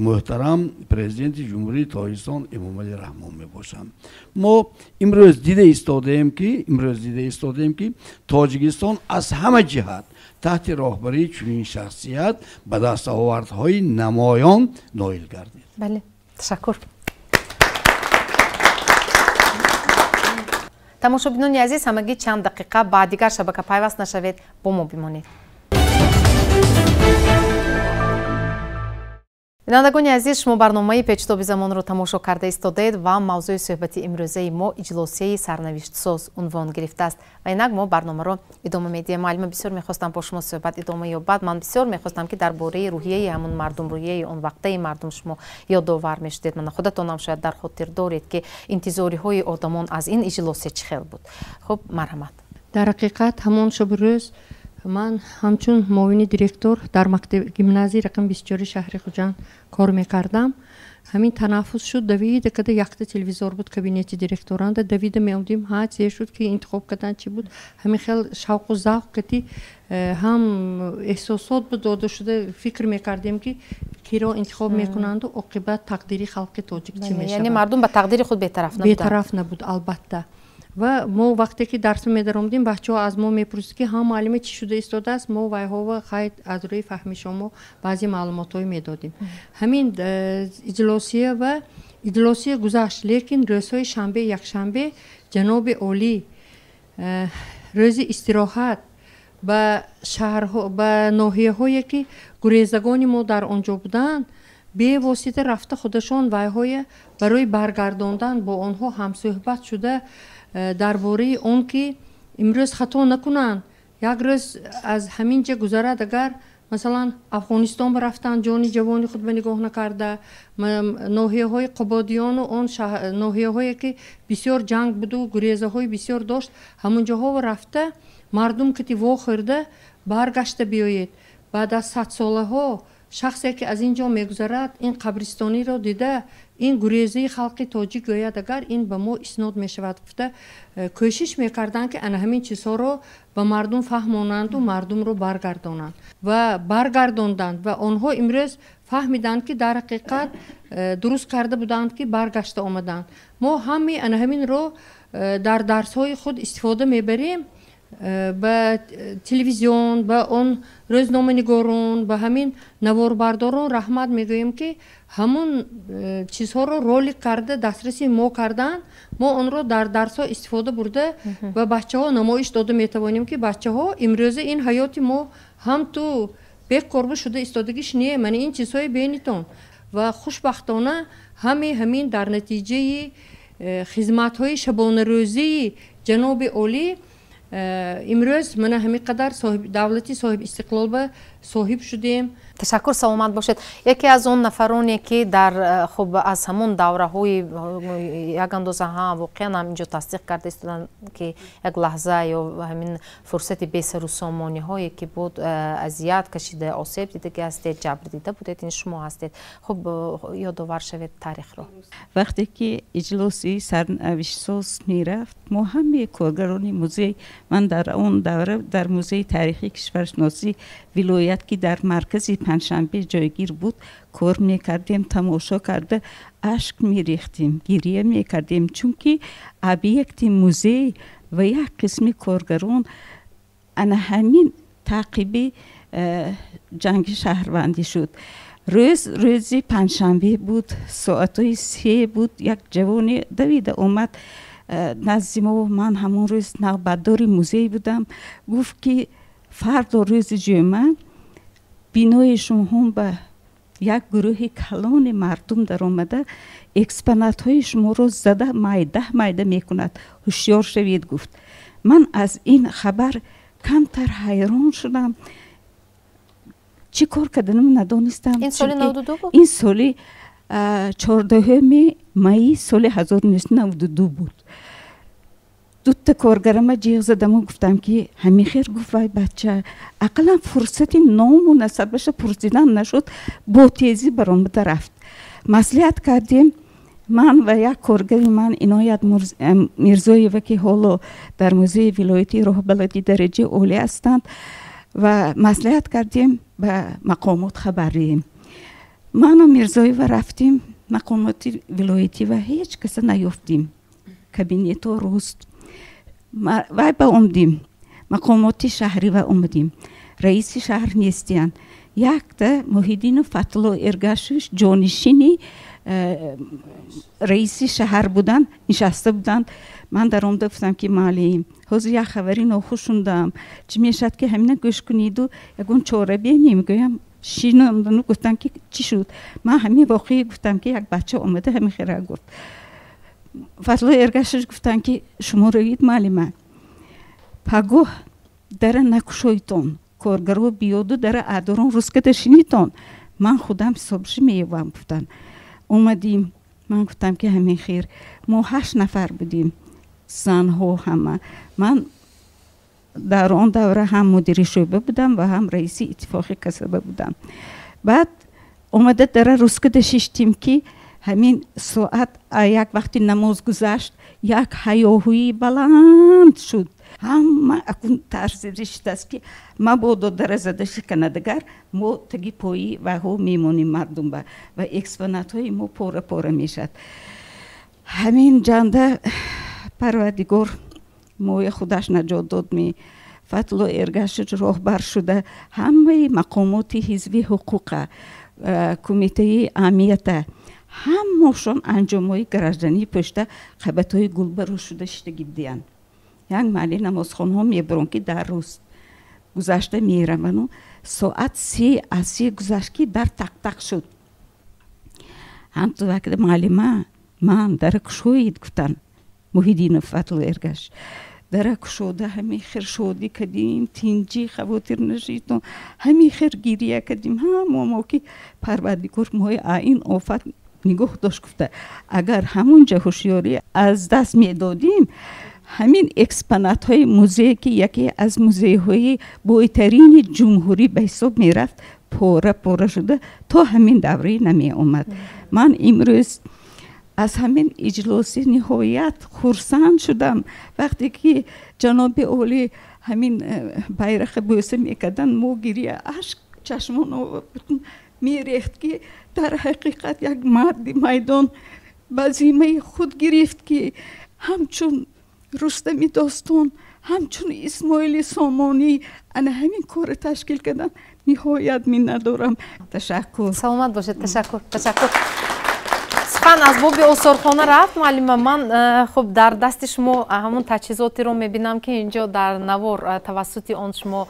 муҳтарам Президенти Ҷумҳурии Тоҷикистон Эмомалӣ Раҳмон мебошанд. Мо имрӯз дида истодаем, ки Тоҷикистон аз ҳама ҷиҳат таҳти роҳбарии чунин шахсият ба дастовардҳои намоён ноил гардид. Бале, ташаккур. Тамошобинони азиз, ҳамагӣ чанд дақиқа ба дигар шабака пайваст нашавед, бо мо бимонед. Бинандагони азиз, шумо барномаи Печутоби замонро тамошо карда истодаед ва мавзӯи суҳбати имрӯзаи мо иҷлосияи сарнавиштсоз унвон гирифтааст ва инак мо барномаро идома медиҳем. Муаллима, бисёр мехостам бо шумо суҳбат идома ёбад. Ман бисёр мехостам, ки дар бораи рӯҳияи ҳамун мардум, рӯҳияи он вақтаи мардум шумо ёдовар мешудед. Мана худатонам шояд дар хотир доред, ки интизориҳои одамон аз ин иҷлосия чӣ хел буд. Хуб, марҳамат. Дар ҳақиқат, ҳамон шабу рӯз ман ҳамчун муовини директор дар мактаб гимназияи рақами 24-и шаҳри Хуҷанд кор мекардам. Ҳамин танаффус шуд, давида када, якта телевизор буд кабинети директоранда, давида меомдим. Ҳа, че шуд, ки интихоб кардан, чӣ буд? Ҳамин хел шавқу завқ кати ҳам эҳсосот буд дода шуда, фикр мекардем, ки киро интихоб мекунанду оқибат тақдири халқи тоҷик чӣ мешавад. Яъне мардум ба тақдири худ бетараф набуданд? Бетараф набуд, албатта. Ва мо вақте ки дарс медаромдем, бачаҳо аз мо мепурсид, ки ҳа, муаллима, чӣ шуда истодааст? Мо вайҳова хай аз рӯи фаҳмишо мо баъзе маълумотҳое медодем. Ҳамин иҷлосия ва иҷлосия гузашт, лекин рӯзҳои шанбе, якшанбе ҷаноби олӣ рӯзи истироҳат ба шаҳрҳо, ба ноҳияҳое, ки гурезагони мо дар он ҷо буданд, бевосита рафта, худашон вайҳоя барои баргардондан бо онҳо ҳамсӯҳбат шуда, дар бораи он ки имрӯз хато накунанд, як рӯз аз ҳамин ҷа гузарад, агар масалан Афғонистон ба рафтан, ҷони ҷавони худ ба нигоҳ накарда, ноҳияҳои Қубодиёну он ноҳияҳое, ки бисёр ҷанг буду гурезаҳои бисёр дошт, ҳамонҷоҳо рафта, мардум кати вохӯрда баргашта биёед. Баъд аз садсолаҳо шахсе, ки аз ин ҷо мегузарад, ин қабристониро дида, ин гурезаи халқи тоҷик гӯяд, агар ин ба мо иснод мешавад, гуфта кӯшиш мекарданд, ки ана ҳамин чизҳоро ба мардум фаҳмонанду мардумро баргардонанд ва баргардонданд. Ва онҳо имрӯз фаҳмиданд, ки дар ҳақиқат дуруст карда буданд, ки баргашта омаданд. Мо ҳамаи ана ҳаминро дар дарсҳои худ истифода мебарем. Ба телевизион, ба он рӯзноманигорон, ба ҳамин наворбардорон раҳмат мегӯем, ки ҳамун чизҳоро ролик карда дастраси мо карданд. Мо онро дар дарсҳо истифода бурда, ба бачаҳо намоиш дода метавонем, ки бачаҳо, имрӯза ин ҳаёти мо ҳам ту бекорба шуда истодагиш не, мана ин чизҳои бенитон. Ва хушбахтона ҳамаи ҳамин дар натиҷаи хизматҳои шабонарӯзии ҷаноби олӣ имрӯз мана ҳамин қадар давлати соҳиби истиқлол ба соҳиб шудем. Ташаккур, саломат бошед. Яке аз он нафароне, ки дар хуб аз ҳамон давраҳои як андоза ҳа, воқеан ҳам инҷо тасдиқ карда истоданд, ки як лаҳза ё ҳамин фурсати бесарусомониҳое ки буд, азият кашида, осеб дидаги ҳастед, ҷабр дида будед, ин шумо ҳастед. Хуб, ёдовар шавед таърихро. Вақте ки иҷлоси сарнавиштсоз мерафт, мо ҳамаи коргарони музей, ман дар он давра дар музеи таърихии кишваршиносӣ вилоят, ки дар маркази Панҷшанбе ҷойгир буд, кор мекардем, тамошо карда ашк мерехтем, гирия мекардем, чунки объекти музей ва як қисми коргарон ана ҳамин таъқиби ҷанги шаҳрвандӣ шуд. Рӯз рӯзи панҷшанбе буд, соатҳои 3 буд. Як ҷавоне давида омад назди мо. Ман ҳамон рӯз навбатдори музей будам. Гуфт, ки фардо рӯзи ҷумъа. Бинои шумоҳо ба як гурӯҳи калони мардум даромада экспонатҳои шуморо зада майда майда мекунад, ҳушёр шавед, гуфт. Ман аз ин хабар камтар ҳайрон шудам, чӣ кор карданам надонистам. Ин соли 92 буд? Ин соли 14 майи соли 1992 буд. Дута коргарама ҷиғ задаму гуфтам, ки ҳамин хел гуфт вай бача. Ақаллан фурсати ному насабаша пурсидан нашуд, бо тезӣ баромада рафт. Маслиҳат кардем ман ва як коргари ман, Иноят Мирзоева, ки ҳоло дар музеи вилоятии роҳбалади дараҷаи олӣ ҳастанд, ва маслиҳат кардем ба мақомот хабар диҳем. Ману Мирзоева рафтем мақомоти вилоятӣ ва ҳеҷ каса наёфтем, кабинетҳо рост. Вай ба омдем, мақомоти шаҳрӣ ва омадем, раиси шаҳр нестиянд. Якта Муҳиддинов Фатулло Эргашевич, ҷонишини раиси шаҳр буданд, нишаста буданд. Ман даромада гуфтам, ки муаллим, ҳозир як хабари нохуш шундам, чӣ мешавад, ки ҳамина гӯш куниду ягон чора бинем, гӯям. Шинондану гуфтам, ки чӣ шуд? Ман ҳамин воқеа гуфтам, ки як бача омада ҳамин хела гуфт. Фатулло Эргашевич гуфтанд, ки шумо равед, муаллима, пагоҳ дара накушоитон, коргаро биёду дара адорон рӯз када шинитон, ман худам ҳисобши меёвам, гуфтанд. Омадим, ман гуфтам, ки ҳамин хел, мо ҳашт нафар будем, занҳо ҳама. Ман дар он давра ҳам мудири шӯъба будам ва ҳам раиси иттифоқи касаба будам. Баъд омада дара рӯз када шиштем, ки ҳамин соат як вақти намоз гузашт, як ҳаёҳӯи баланд шуд. Ҳама акун тарсида шудааст, ки мабодо дара зада шиканадагар, мо таги пои вайҳо мемонем, мардумба, ва экспонатҳои мо пора пора мешавад. Ҳамин ҷанда Парвардигор моя худаш наҷот дод. Ми Фатулло Эргашевич роҳбар шуда ҳамаи мақомоти ҳизби ҳуқуқа, кумитаи амнията, ҳамашон анҷомҳои гражданӣ пӯшта, қабатҳои гулбаро шуда шиштагӣ будиянд. Як маҳалли намозхонаҳо мебурон, ки дар рӯз гузашта меравану соат 3 аз 3 гузашт, ки дар тақтақ шуд. Ҳамту вакда муаллима, ман дара кушоед, гуфтанд. Муҳиддинов Фатулло Эргаш дара кушода, ҳамин хел шодӣ кардем, тинҷӣ, хавотир нашидум, ҳамин хел гирия кардем ҳамо мо, ки Парвардигор мои ин офат нигоҳ дошт, гуфта. Агар ҳамунҷа ҳушёрӣ аз даст медодим, ҳамин экспонатҳои музее, ки яке аз музейҳои бойтарини ҷумҳурӣ ба ҳисоб мерафт, пора пора шуда то ҳамин даврӣ намеомад. Ман имрӯз аз ҳамин иҷлосӣ ниҳоят хурсанд шудам. Вақте ки ҷаноби олӣ ҳамин байрақа бӯса мекарданд, мо гирия, ашк чашмон мерехт, ки дар ҳақиқат як марди майдон ба зиммаи худ гирифт, ки ҳамчун Рустами достон, ҳамчун Исмоили Сомонӣ ана ҳамин корро ташкил кардан. Ниҳоят миннатдорам, ташаккур. Саломат бошед, ташаккур, ташаккур. Сухан аз боби осорхона рафт, муаллима. Ман хуб, дар дасти шумо ҳамон таҷҳизотеро мебинам, ки инҷо дар навор тавассути он шумо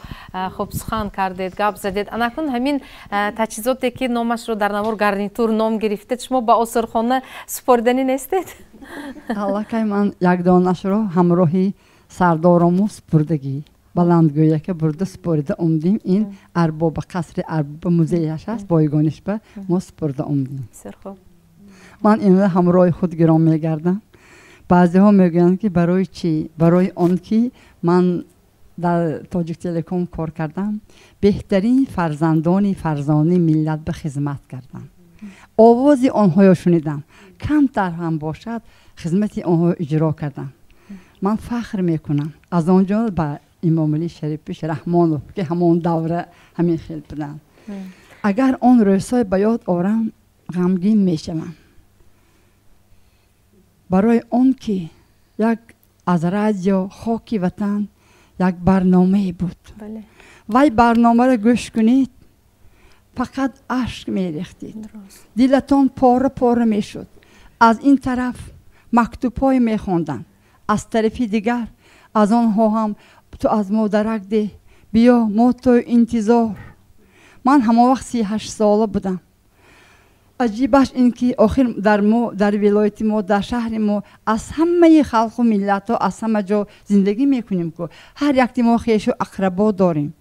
хуб сухан кардед, гап задед. Анакун ҳамин таҷҳизоте, ки номашро дар навор гарнитур ном гирифтед, шумо ба осорхона супориданӣ нестед? Аллакай ман якдонашро ҳамроҳи сардорому супурдагӣ баландгӯяка бурда супорида омдем. Ин арбоба қасри арбоба музеяш аст, бойгонишба мо супурда омдем. Ман инро ҳамроҳи худ гиром мегардам. Баъзеҳо мегӯянд, ки барои чӣ? Барои он ки ман дар Тоҷиктелеком кор кардам, беҳтарин фарзандони фарзони миллат ба хизмат кардам, овози онҳоё шунидам, камтар ҳам бошад, хизмати онҳо иҷро кардам. Ман фахр мекунам аз он ҷо ба Имомалӣ Шарипиш Раҳмонов, ки ҳамон давра ҳамин хел буданд. Агар он рӯзҳое ба ёд орам, ғамгин мешавам, барои он ки як аз радио «Хоки ватан» як барномае буд. Вай барномаро гӯш кунед, фақат ашк мерехтед, дилатон пора пора мешуд. Аз ин тараф мактубҳое мехонданд, аз тарафи дигар аз онҳо ҳам: «Ту аз мо дарак деҳ, биё, мо то интизор, Ман ҳамон вақт 38 сола будам. Аҷибаш ин ки охир дар мо, дар вилояти мо, дар шаҳри мо аз ҳамаи халқу миллатҳо аз ҳама ҷо зиндагӣ мекунем ку ҳар якти мо хешу ақрабо дорем.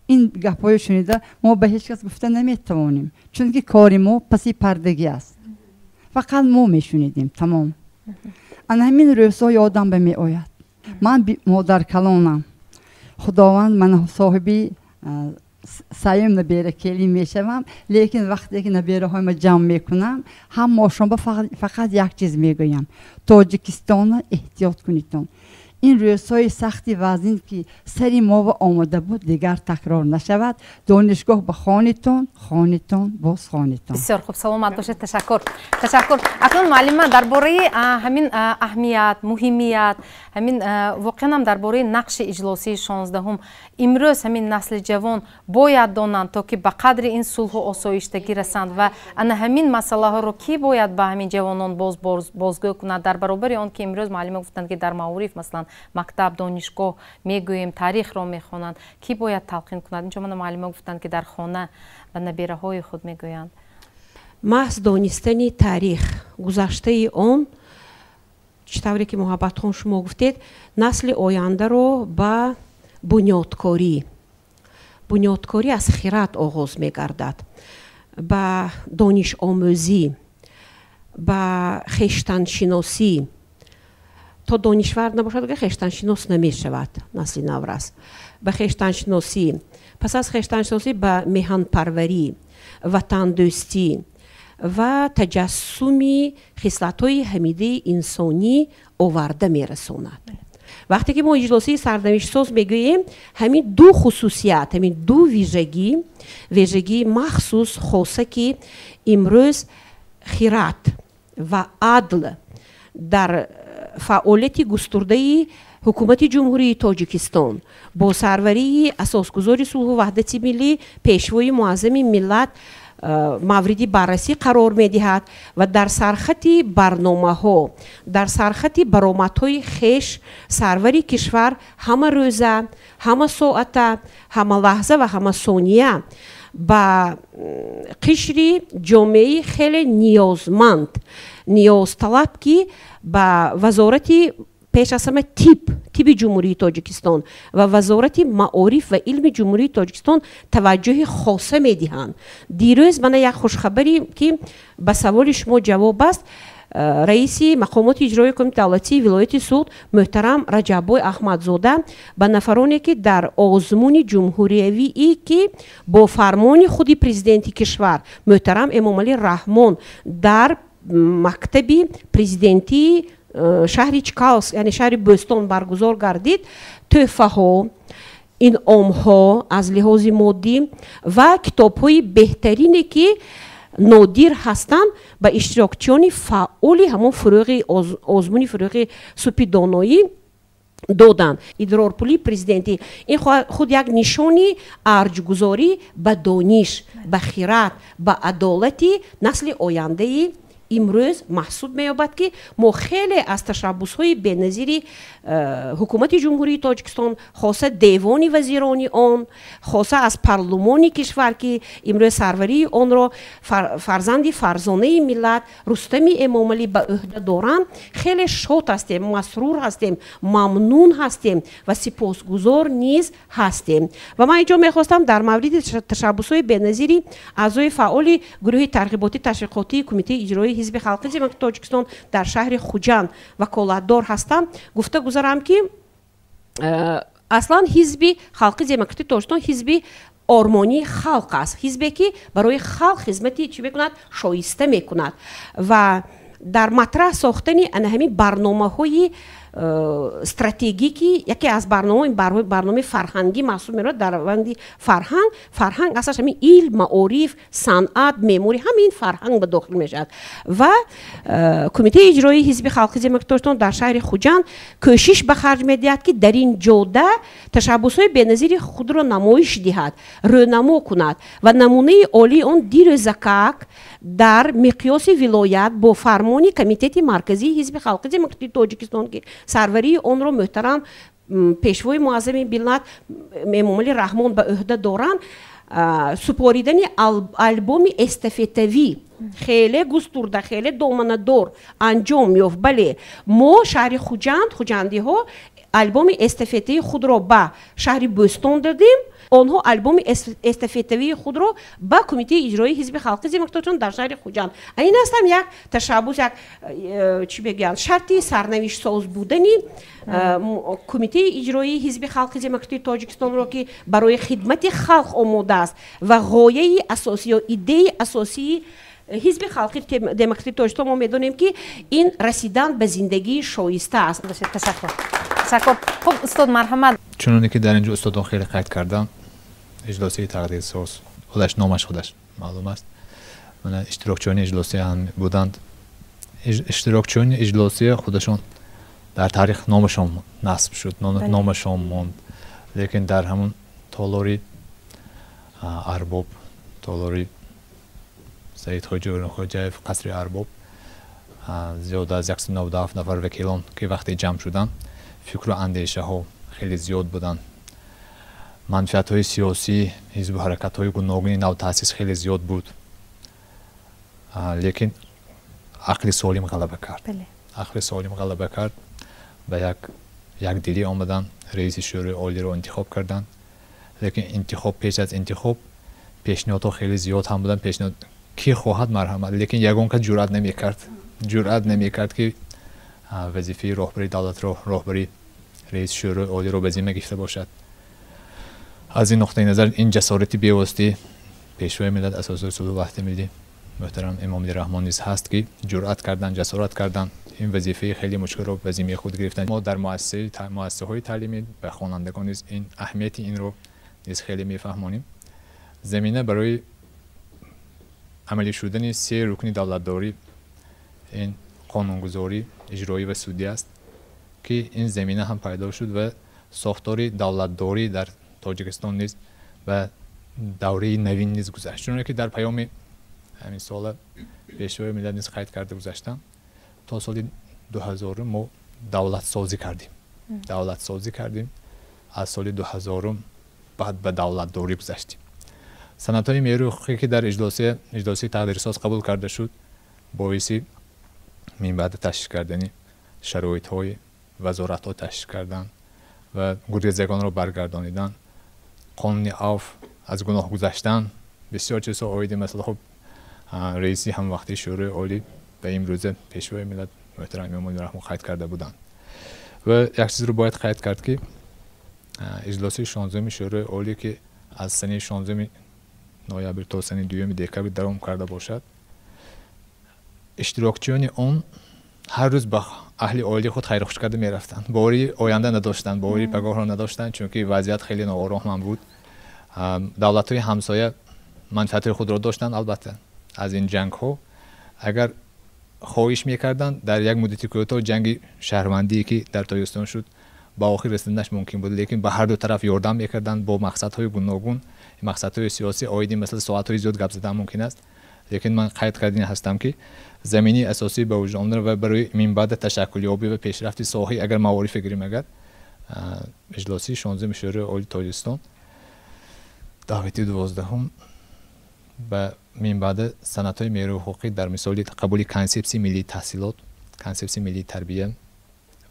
Ин гапҳои шунида мо ба ҳеҷ кас гуфта наметавонем, чунки кори мо паси пардагӣ аст. Фақат мо мешунидем, тамом. Ана ҳамин рӯзҳо ёдам ба меояд. Ман модаркалонам. Худованд ман соҳиби саем набера келин мешавам, лекин вақте ки набераҳояма ҷамъ мекунам, ҳамаошонба фақат як чиз мегӯям: Тоҷикистонро эҳтиёт кунедтон. Ин рӯзҳои сахти вазнин ки сари мова омода буд, дигар такрор нашавад. Донишгоҳ ба хонитон, хонитон, боз хонитон. Бисёр хуб, саломат бошед, ташаккур, ташаккур. Акнун муаллима, дар бораи ҳамин аҳамият, муҳимият, ҳамин воқеан ҳам дар бораи нақши иҷлосии 16-ум имрӯз ҳамин насли ҷавон бояд донанд, то ки ба қадри ин сулҳу осоиштагӣ расанд ва ана ҳамин масъалаҳоро кӣ бояд ба ҳамин ҷавонон боз бозгӯ кунад, дар баробари он ки имрӯз муаллима гуфтанд, ки дар маориф, масалан, мактаб, донишгоҳ мегӯем, таърихро мехонанд, кӣ бояд талқин кунад? Инҷо мана муаллима гуфтанд, ки дар хона ба набераҳои худ мегӯянд. Маҳз донистани таърих, гузаштаи он, чӣ тавре ки Муҳаббатхон шумо гуфтед, насли ояндаро ба бунёдкорӣ, бунёдкорӣ аз хират оғоз мегардад, ба донишомӯзӣ, ба хештаншиносӣ. То донишвар набошад, хештаншинос намешавад насли наврас. Ба хештаншиносӣ, пас аз хештаншиносӣ ба меҳанпарварӣ, ватандӯстӣ ва таҷассуми хислатҳои ҳамидаи инсонӣ оварда мерасонад. Вақте ки мо иҷлосии сарнавиштсоз мегӯем, ҳамин ду хусусият, ҳамин ду вижагӣ, вижагии махсус хоса, ки имрӯз хират ва адл дар фаъолияти густурдаи ҳукумати Ҷумҳурии Тоҷикистон бо сарварии асосгузори сулҳу ваҳдати миллӣ, пешвои муаззами миллат мавриди баррасӣ қарор медиҳад ва дар сархати барномаҳо, дар сархати баромадҳои хеш сарвари кишвар ҳама рӯза, ҳама соата, ҳама лаҳза ва ҳама сония ба қишри ҷомеаи хеле ниёзманд, ниёзталаб, ки ба вазорати пеш аз ҳама тиби Ҷумҳурии Тоҷикистон ва вазорати маориф ва илми Ҷумҳурии Тоҷикистон таваҷҷӯҳи хоса медиҳанд. Дирӯз мана як хушхабаре, ки ба саволи шумо ҷавоб аст, раиси мақомоти иҷроии Кумитаи давлатии вилояти Суғд муҳтарам Раҷаббой Аҳмадзода ба нафароне, ки дар озмуни ҷумҳуриявие, ки бо фармони худи президенти кишвар муҳтарам Эмомалӣ Раҳмон дар мактаби президентии шаҳри Чкалск, яъне шаҳри Бӯстон баргузор гардид, тӯҳфаҳо, инъомҳо аз лиҳози моддӣ ва китобҳои беҳтарине, ки нодир ҳастанд, ба иштирокчиёни фаъоли ҳамон фурӯғи озмуни фурӯғи супи доноӣ доданд. Идрорпулии президентӣ ин худ як нишони арҷгузорӣ ба дониш, ба хират, ба адолати насли ояндаи имрӯз маҳсуб меёбад, ки мо хеле аз ташаббусҳои беназири ҳукумати Ҷумҳурии Тоҷикистон, хоса девони вазирони он, хоса аз парлумони кишвар, ки имрӯз сарварии онро фарзанди фарзонаи миллат Рустами Эмомалӣ ба ӯҳда доранд, хеле шод ҳастем, масрур ҳастем, мамнун ҳастем ва сипосгузор низ ҳастем. Ва ман инҷо мехостам дар мавриди ташаббусҳои беназири аъзои фаъоли гурӯҳи тарғиботӣ ташвиқотии Кумитаи иҷроии Ҳизби Халқи Демократии Тоҷикистон дар шаҳри Хуҷанд ваколатдор ҳастам, гуфта гузарам, ки аслан Ҳизби Халқи Демократии Тоҷикистон ҳизби ормонии халқ аст, ҳизбе ки барои халқ хизмати чӣ мекунад, шоиста мекунад ва дар матраҳ сохтани ана ҳамин барномаҳои стратегӣ, ки яке аз барномаҳо барномаи фарҳангӣ маҳсуб меравад, дар раванди фарҳанг, фарҳанг аслаш ҳамин илм, маориф, санъат, меъморӣ, ҳамин фарҳанг ба дохил мешавад ва Кумитаи иҷроии Ҳизби Халқи Демократии Тоҷикистон дар шаҳри Хуҷанд кӯшиш ба харҷ медиҳад, ки дар ин ҷода ташаббусҳои беназири худро намоиш диҳад, рӯнамо кунад ва намунаи олии он дирӯзакак дар миқёси вилоят бо фармони Комитети марказии Ҳизби Халқи Демократии Тоҷикистон, ки сарварии онро муҳтарам пешвои муаззами миллат Эмомалӣ Раҳмон ба ӯҳда доранд, Супоридани албоми эстафетавӣ хеле густурда, хеле доманадор анҷом меёфт. Бале, мо шаҳри Хуҷанд, хуҷандиҳо албоми эстафетаи худро ба шаҳри Бӯстон додем, онҳо албоми эстафетавии худро ба Кумитаи иҷроии Ҳизби халқи Демократии дар шаҳри Хуҷанд. Ин аст ҳам як ташаббус, як чӣ мегӯянд, шарти сарнавиштсоз будани Кумитаи иҷроии Ҳизби халқи Демократии Тоҷикистонро, ки барои хидмати халқ омода аст ва ғояи асосӣ ё идеяи асосии Ҳизби халқи Демократии Тоҷикистон, мо медонем, ки ин расидан ба зиндагии шоиста аст. Ташаккур, ташаккур. Хуб, устод, марҳамат. Чуноне ки дар ин ҷо устодон хеле қайд карданд, иҷлосияи тақдирсоз худаш номаш худаш маълум аст. Мана иштирокчиёни иҷлосия ҳам буданд. Иштирокчиёни иҷлосия худашон дар таърих номашон насб шуд, номашон монд, лекин дар ҳамон толори Арбоб, толори Саид Хоҷаев, қасри Арбоб, зиёда аз 197 нафар вакилон ки вақте ҷамъ шуданд, фикру андешаҳо хеле зиёд буданд, манфиатҳои сиёсӣ, ҳизбу ҳаракатҳои гуногуни навтаъсис хеле зиёд буд, лекин ақли солим ғалаба кард, ақли солим ғалаба кард. Ба якдилӣ омаданд, раиси Шӯрои Олиро интихоб карданд. Лекин интихоб, пеш аз интихоб пешниҳодҳо хеле зиёд ҳам буданд. Пешниҳод ки хоҳад, марҳамат, лекин ягон кас ҷуръат намекард, ҷуръат намекард, ки вазифаи роҳбари давлатро, роҳбари раиси Шӯрои Олиро ба зимма гирифта бошад. Аз ин нуқтаи назар ин ҷасорати бевоситаи Пешвои миллат, Асосгузори сулҳу ваҳдати миллӣ муҳтарам Эмомалӣ Раҳмон низ ҳаст, ки ҷуръат карданд, ҷасорат карданд, ин вазифаи хеле мушкилро ба зиммаи худ гирифтанд. Мо дар муассисаҳои таълимӣ ба хонандагон низ ин аҳамияти инро низ хеле мефаҳмонем. Замина барои амалӣ шудани се рукни давлатдорӣ, ин қонунгузорӣ, иҷроӣ ва судӣ аст, ки ин замина ҳам пайдо шуд ва сохтори давлатдорӣ дар Тоҷикистон низ ба давраи навин низ гузашт. Чуноне ки дар паёми ҳамин сола Пешвои миллат низ қайд карда гузаштанд, то соли 2000 мо давлатсозӣ кардем, давлатсозӣ кардем, аз соли 2000 баъд ба давлатдорӣ гузаштем. Санадҳои меъёрии ҳуқуқӣ, ки дар иҷлосияи тақдирсоз қабул карда шуд, боиси минбаъда ташкил кардани шароитҳои вазоратҳо ташкил кардан ва гурезагонро баргардонидан, қонуни авф, аз гуноҳ гузаштан, бисёр чизҳо оиди масъала. Хуб, раиси ҳамвақтии Шӯрои Олӣ ба имрӯза Пешвои миллат муҳтарам Эмомалӣ Раҳмон қайд карда буданд. Ва як чизро бояд қайд кард, ки иҷлосияи 16-уми Шӯрои Олӣ, ки аз санаи 16 ноябр то санаи 2 декабр давом карда бошад, иштирокчиёни он ҳар рӯз ба аҳли оилаи худ хайрухуш карда мерафтанд, боварии оянда надоштанд, боварии пагоҳро надоштанд, чунки вазъият хеле ноороҳманд буд. Давлатҳои ҳамсоя манфиатҳои худро доштанд, албатта, аз ин ҷангҳо. Агар хоҳиш мекарданд, дар як муддати кӯтоҳ ҷанги шаҳрвандие, ки дар Тоҷикистон шуд, ба охир расонданаш мумкин буд, лекин ба ҳар ду тараф ёрдам мекарданд бо мақсадҳои гуногун, мақсадҳои сиёсӣ. Оиди масъала соатҳои зиёд гап задан мумкин аст, лекин ман қайд кардани ҳастам, ки заминаи асосӣ ба вуҷуд омадан ва барои минбаъда ташаккулёбӣ ва пешрафти соҳаи агар маориф гирем, агар иҷлосии 16-уми Шӯрои Олии Тоҷикистон даъвати 12-ум ба минбаъда санадҳои меъёрии ҳуқуқӣ дар мисоли қабули Консепсияи миллии таҳсилот, Консепсияи миллии тарбия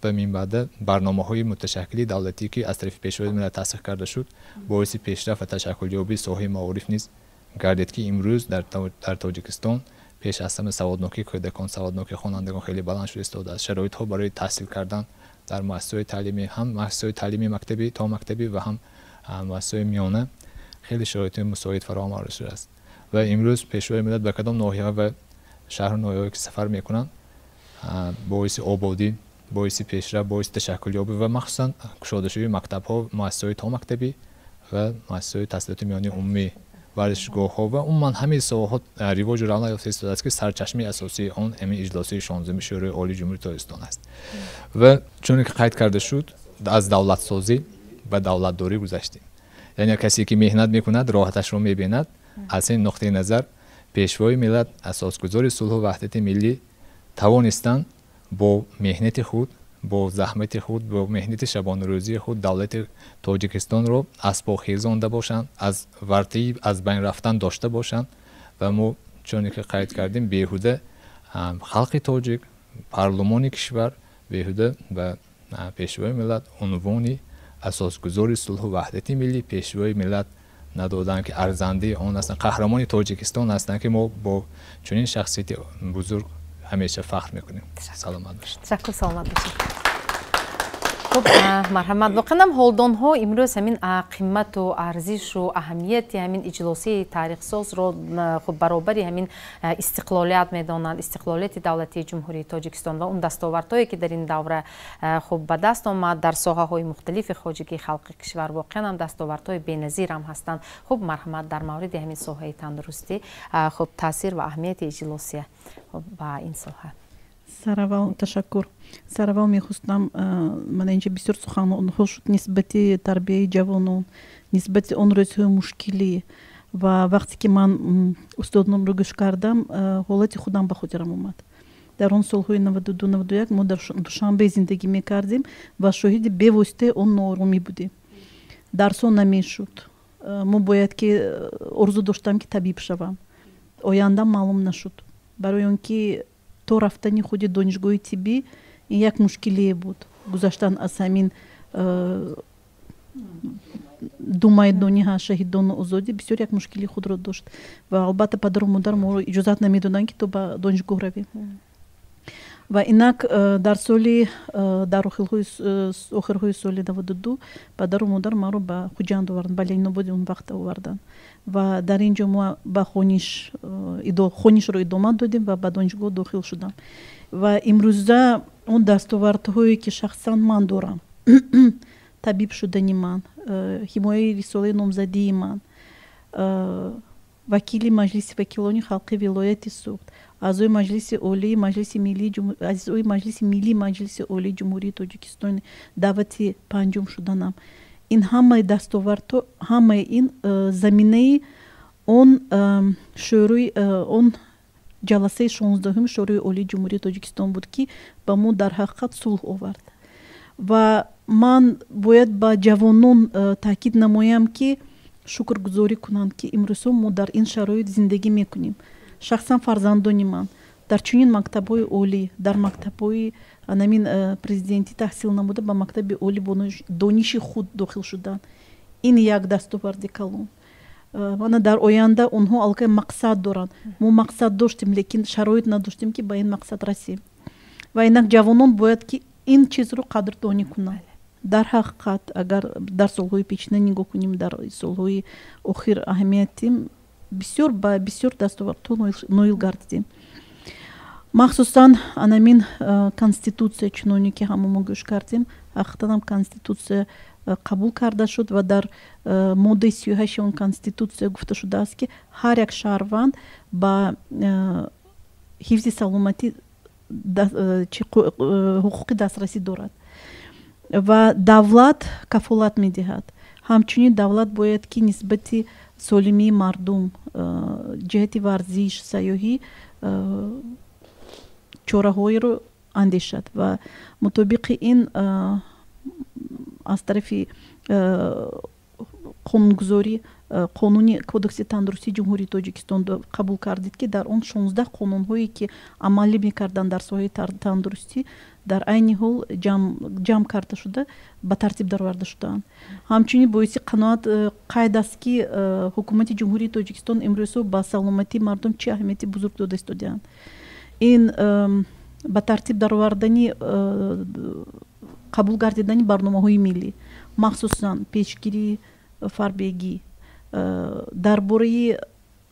ва минбаъда барномаҳои муташаккили давлатӣ, ки аз тарафи Пешвои миллат тасдиқ карда шуд, боиси пешрафт ва ташаккулёбии соҳаи маориф низ гардид, ки имрӯз дар Тоҷикистон пеш аз ҳама саводнокии кӯдакон, саводнокии хонандагон хеле баланд шуда истодааст. Шароитҳо барои таҳсил кардан дар муассисаҳои таълимӣ, ҳам муассисаҳои таълимии мактабӣ, то мактабӣ ва ҳам муассисаҳои миёна, хеле шароити мусоид фароҳам оварда шудааст. Ва имрӯз Пешвои миллат ба кадом ноҳия ва шаҳру ноҳияҳое ки сафар мекунанд, боиси ободӣ, боиси пешрафт, боиси ташаккулёбӣ ва махсусан кушодашавии мактабҳо, муассисаҳои томактабӣ ва муассисаҳои таҳсилоти миёнаи умумӣ, варзишгоҳҳо ва умуман ҳамаи соҳаҳо ривоҷу равнақ ёфта истодааст, ки сарчашмаи асосии он ҳамин иҷлосияи 16-уми Шӯрои Олии Ҷумҳурии Тоҷикистон аст. Ва чуне ки қайд карда шуд, аз давлатсозӣ ба давлатдорӣ гузаштем, яъне касе ки меҳнат мекунад, роҳаташро мебинад. Аз ин нуқтаи назар Пешвои миллат, Асосгузори сулҳу ваҳдати миллӣ тавонистанд бо меҳнати худ, Бо заҳмати худ, бо меҳнати шабонарӯзии худ давлати Тоҷикистонро аз по хезонда бошанд, аз вартаи аз байн рафтан дошта бошанд. Ва мо чуне ки қайд кардем, беҳуда халқи тоҷик, парлумони кишвар беҳуда ба Пешвои миллат унвони асосгузори сулҳу ваҳдати миллӣ, Пешвои миллат надоданд, ки арзандаи он ҳастанд, қаҳрамони Тоҷикистон ҳастанд, ки мо бо чунин шахсияти бузург ҳамеша фахр мекунем. Саломат бошед. Ташаккур, саломат бошед. Хуб, марҳамат. Воқеан ҳам ҳолдонҳо имрӯз ҳамин қимату арзишу аҳамияти ҳамин иҷлосияи таърихсозро хуб баробари ҳамин истиқлолият медонанд, истиқлолияти давлатии Ҷумҳурии Тоҷикистон ва он дастовардҳое, ки дар ин давра хуб ба даст омад дар соҳаҳои мухталифи хоҷагии халқи кишвар, воқеан ҳам дастовардҳои беназир ҳам ҳастанд. Хуб, марҳамат, дар мавриди ҳамин соҳаи тандурустӣ хуб таъсир ва аҳамияти иҷлосия ба ин соҳа. Сараввал ташаккур. Сараввал мехостам, мана инҷа бисёр суханҳо шуд нисбати тарбияи ҷавонон, нисбати он рӯзҳои мушкилӣ, ва вақте ки ман устодонро гӯш кардам, ҳолати худам ба хотирам омад. Дар он солҳои 92-91 мо дар Душанбе зиндагӣ мекардем ва шоҳиди бевоситаи он нооромӣ будем. Дарсҳо намешуд. Мо бояд ки орзу доштам, ки табиб шавам. Ояндам маълум нашуд, барои он ки то рафтани худи донишгоҳи тиббӣ ин як мушкилие буд, гузаштан аз ҳамин ду майдони шаҳидону озодӣ бисёр як мушкили худро дошт. Ва албатта падару модар моро иҷозат намедоданд, ки то ба донишгоҳ равем. Ва инак дар соли дар охирҳои соли 92 падару модар маро ба Хуҷанд оварданд, ба Ленинободи он вақт оварданд, ва дар ин ҷо мо ба хонишро идома додем ва ба донишгоҳ дохил шудам. Ва имрӯза он дастовардҳое, ки шахсан ман дорам, табиб шудани ман, ҳимояи рисолаи номзадии ман, вакили Маҷлиси вакилони халқи вилояти Суғд, аъзои Маҷлиси Олии Маҷлиси Миллии, аъзои Маҷлиси Миллии Маҷлиси Олии Ҷумҳурии Тоҷикистон даъвати панҷум шуданам, ин ҳамаи дастовардҳо, ҳамаи ин заминаи он шӯрои, он ҷаласаи 16-уми Шӯрои Олии Ҷумҳурии Тоҷикистон буд, ки ба мо дар ҳақиқат сулҳ овард. Ва ман бояд ба ҷавонон таъкид намоям, ки шукргузорӣ кунанд, ки имрӯзҳо мо дар ин шароит зиндагӣ мекунем. Шахсан фарзандони ман дар чунин мактабҳои олӣ, дар мактабҳои анамин президентӣ таҳсил намуда, ба мактаби олӣ бо дониши худ дохил шуданд. Ин як дастоварди калон. Мана дар оянда онҳо аллакай мақсад доранд. Мо мақсад доштем, лекин шароит надоштем, ки ба ин мақсад расем. Ва инак ҷавонон бояд ки ин чизро қадрдонӣ кунанд. Дар ҳақиқат, агар дар солҳои пешина нигоҳ кунем, дар солҳои охир аҳамиятим бисёр ба бисёр дастовардҳо ноил гардидем. Махсусан анамин конститутсия, чуноне ки ҳама мо гӯш кардем, ҳақиқатанам конститутсия қабул карда шуд ва дар моддаи 38-и он конститутсия гуфта шудааст, ки ҳар як шаҳрванд ба ҳифзи саломатӣ ҳуқуқи дастрасӣ дорад ва давлат кафолат медиҳад. Ҳамчунин давлат бояд ки нисбати солимии мардум ҷиҳати варзиш, сайёҳӣ чораҳоеро андешад. Ва мутобиқи ин аз тарафи қонунгузорӣ қонуни Кодекси тандурустии Ҷумҳурии Тоҷикистон қабул кардид, ки дар он 16 қонунҳое, ки амалӣ мекарданд дар соҳаи тандурустӣ, дар айни ҳол ҷамъ карда шуда, ба тартиб дароварда шудаанд. Ҳамчунин боиси қаноат қайд аст, ки ҳукумати Ҷумҳурии Тоҷикистон имрӯзҳо ба саломатии мардум чӣ аҳамияти бузург дода истодаанд. Ин ба тартиб даровардани, қабул гардидани барномаҳои миллӣ, махсусан пешгирии фарбегӣ, дар бораи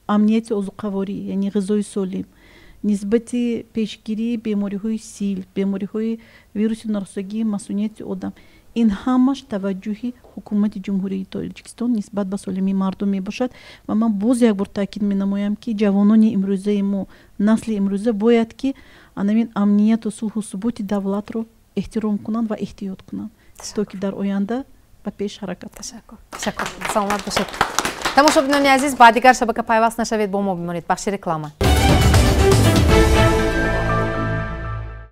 амнияти озуқаворӣ, яъне ғизои солим, нисбати пешгирии бемориҳои сил, бемориҳои вируси норасогии масунияти одам, ин ҳамаш таваҷҷӯҳи ҳукумати Ҷумҳурии Тоҷикистон нисбат ба солимии мардум мебошад. Ва ман боз як бор таъкид менамоям, ки ҷавонони имрӯзаи мо, насли имрӯза бояд ки анамин амнияту сулҳу суботи давлатро эҳтиром кунанд ва эҳтиёт кунанд, то ки дар оянда ба пеш ҳаракат. Ташаккур, ташаккур, саломат бошед. Тамошобинони азиз, ба дигар шабака пайваст нашавед, бо мо бимонед. Бахши реклама.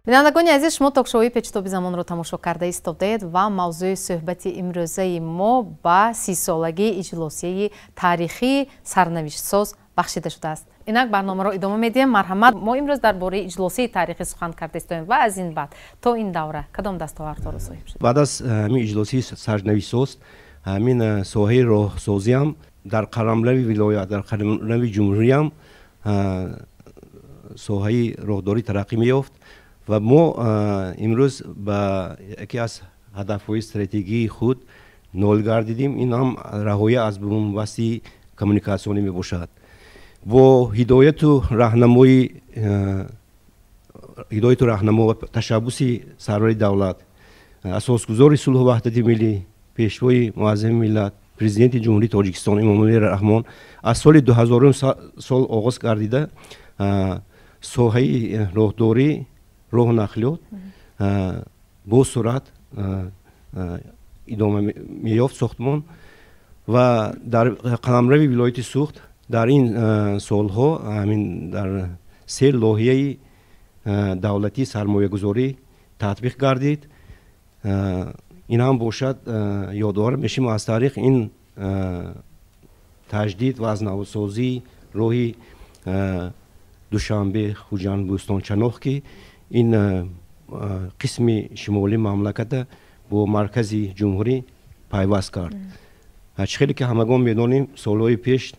Бинандагони азиз, шумо токшоуи Печутоби замонро тамошо карда истодаед ва мавзӯи суҳбати имрӯзаи мо ба 30-солагии иҷлосияи таърихии сарнавиштсоз бахшида шудааст. Инак барномаро идома медиҳем. Марҳамат, мо имрӯз дар бораи иҷлосияи таърихӣ сухан карда истоем ва аз ин баъд то ин давра кадом дастовардҳоро соҳиб шуд? Баъд аз ҳамин иҷлосияи сарнавиштсоз ҳамин соҳаи роҳсозиам дар қаламрави вилоят, дар қаламрави ҷумҳуриям соҳаи роҳдорӣ тараққӣ меёфт ва мо имрӯз ба яке аз ҳадафҳои стратегии худ ноил гардидим. Ин ҳам раҳоӣ аз бунбасти коммуникатсионӣ мебошад. Бо ҳидояту раҳнамо ва ташаббуси сарвари давлат, асосгузори сулҳу ваҳдати миллӣ, пешвои муаззами миллат, президенти Ҷумҳурии Тоҷикистон Эмомалӣ Раҳмон аз соли 2000 сол оғоз гардида соҳаи роҳдорӣ, роҳу нақлиёт бо суръат идома меёфт сохтмон ва дар қаламрави вилояти Суғд дар ин солҳо ҳамин дар се лоҳияи давлатии сармоягузорӣ татбиқ гардид. Ин ҳам бошад ёдовар мешим аз таърих ин таҷдид ва аз навсозии роҳи Душанбе, Хуҷанд, Бӯстон, Чаноқ, ки ин қисми шимолии мамлаката бо маркази ҷумҳурӣ пайваст кард. Чӣ хеле ки ҳамагон медонем, солҳои пеш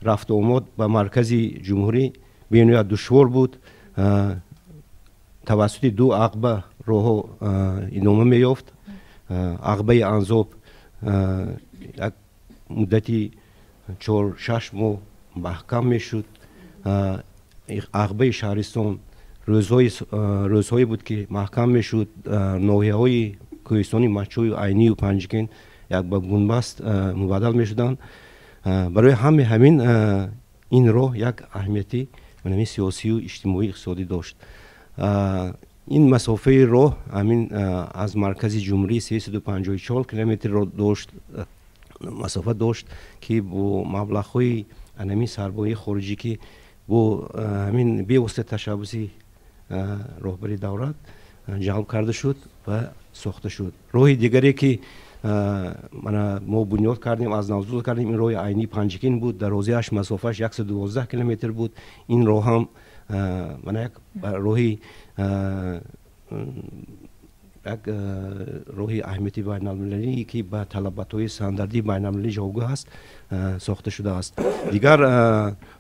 рафту омад ба маркази ҷумҳурӣ бениҳоят душвор буд. Тавассути ду ақба роҳҳо идома меёфт. Ақбаи Анзоб як муддати 4-6 моҳ маҳкам мешуд. Ақбаи шаҳристон рӯзҳое буд, ки маҳкам мешуд. Ноҳияҳои кӯҳистони Мачӯю Айнию Панҷикент як ба бунбаст мубаддал мешуданд. Барои ҳаме ҳамин ин роҳ як аҳамияти сиёсию иҷтимоию иқтисодӣ дошт. Ин масофаи роҳ ҳамин аз маркази ҷумҳурӣ 354 километрро дошт, масофа дошт, ки бо маблағҳои ҳамин сармояи хориҷӣ, ки бо ҳамин бевосита ташаббуси роҳбари давлат ҷалб карда шуд ва сохта шуд. Роҳи дигаре, ки мо бунёд кардем, аз навзуд кардем, ин роҳи Айнии Панҷикент буд. Дарозиаш масофааш 112 километр буд. Ин роҳ ҳам мана як роҳи як роҳи аҳамияти байналмилалӣ, ки ба талаботҳои стандартии байналмилалӣ ҷавобгӯ аст, сохта шудааст. Дигар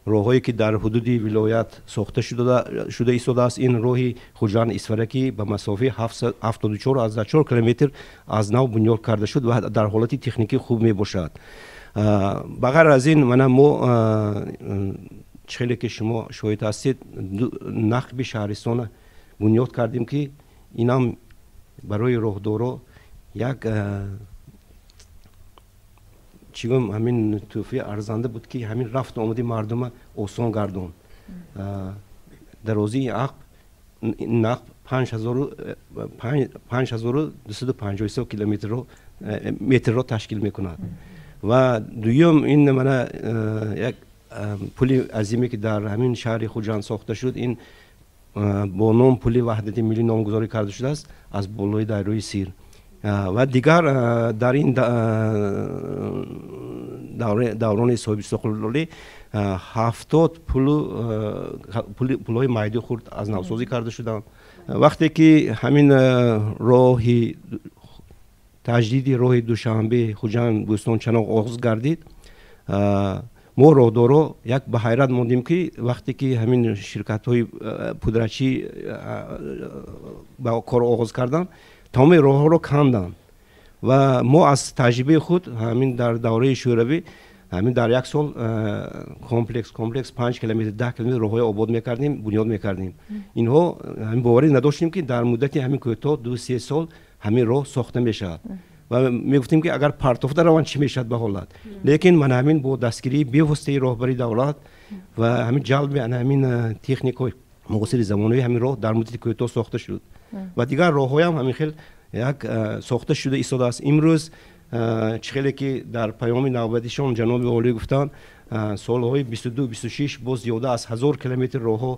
роҳҳое, ки дар ҳудуди вилоят сохта шуда истодааст, ин роҳи Хуҷанд Исфара, ки ба масофаи 74,4 километр аз нав бунёд карда шуд ва дар ҳолати техникӣ хуб мебошад. Ба ғайр аз ин мана мо чӣ хеле ки шумо шоҳид ҳастед, нақби шаҳристона бунёд кардем, ки инам барои роҳдоро як чӣ гӯям ҳамин тӯҳфаи арзанда буд, ки ҳамин рафту омади мардума осон гардонд. Дарозии нақб 5253 километрро метрро ташкил мекунад. Ва дуюм ин мана як пули азиме, ки дар ҳамин шаҳри Хуҷанд сохта шуд, ин бо ном пули ваҳдати миллӣ номгузорӣ карда шудааст аз болои дарёи Сир. Ва дигар дар ин даврони соҳибистиқлолӣ 70 пулҳои майдӣ хурд аз навсозӣ карда шуданд. Вақте ки ҳамин роҳи таҷдиди роҳи Душанбе, Хуҷанд, Бӯстон, Чаноқ оғоз гардид, мо роҳдоро як ба ҳайрат мондем, ки вақте ки ҳамин ширкатҳои пудрачӣ ба кор оғоз карданд, тамоми роҳҳоро канданд. Ва мо аз таҷрибаи худ ҳамин дар давраи шӯравӣ ҳамин дар як сол комплекс 5 километр, 10 километр роҳҳои обод мекардем, бунёд мекардем. Инҳо ҳамин боварӣ надоштем, ки дар муддати ҳамин кӯтоҳ 2-3 сол ҳамин роҳ сохта мешавад. Ва мегуфтем, ки агар партофта раванд, чӣ мешавад ба ҳолат. Лекин мана ҳамин бо дастгирии бевоситаи роҳбари давлат ва ҳамин ҷалби ҳамин техникаҳои муосири замонавӣ ҳамин роҳ дар муддати кӯтоҳ сохта шуд. Ва дигар роҳҳоям ҳамин хел як сохта шуда истодааст. Имрӯз чӣ хеле ки дар паёми навбатишон ҷаноби олӣ гуфтанд, солҳои 22-26 боз зиёда аз 1000 километр роҳҳо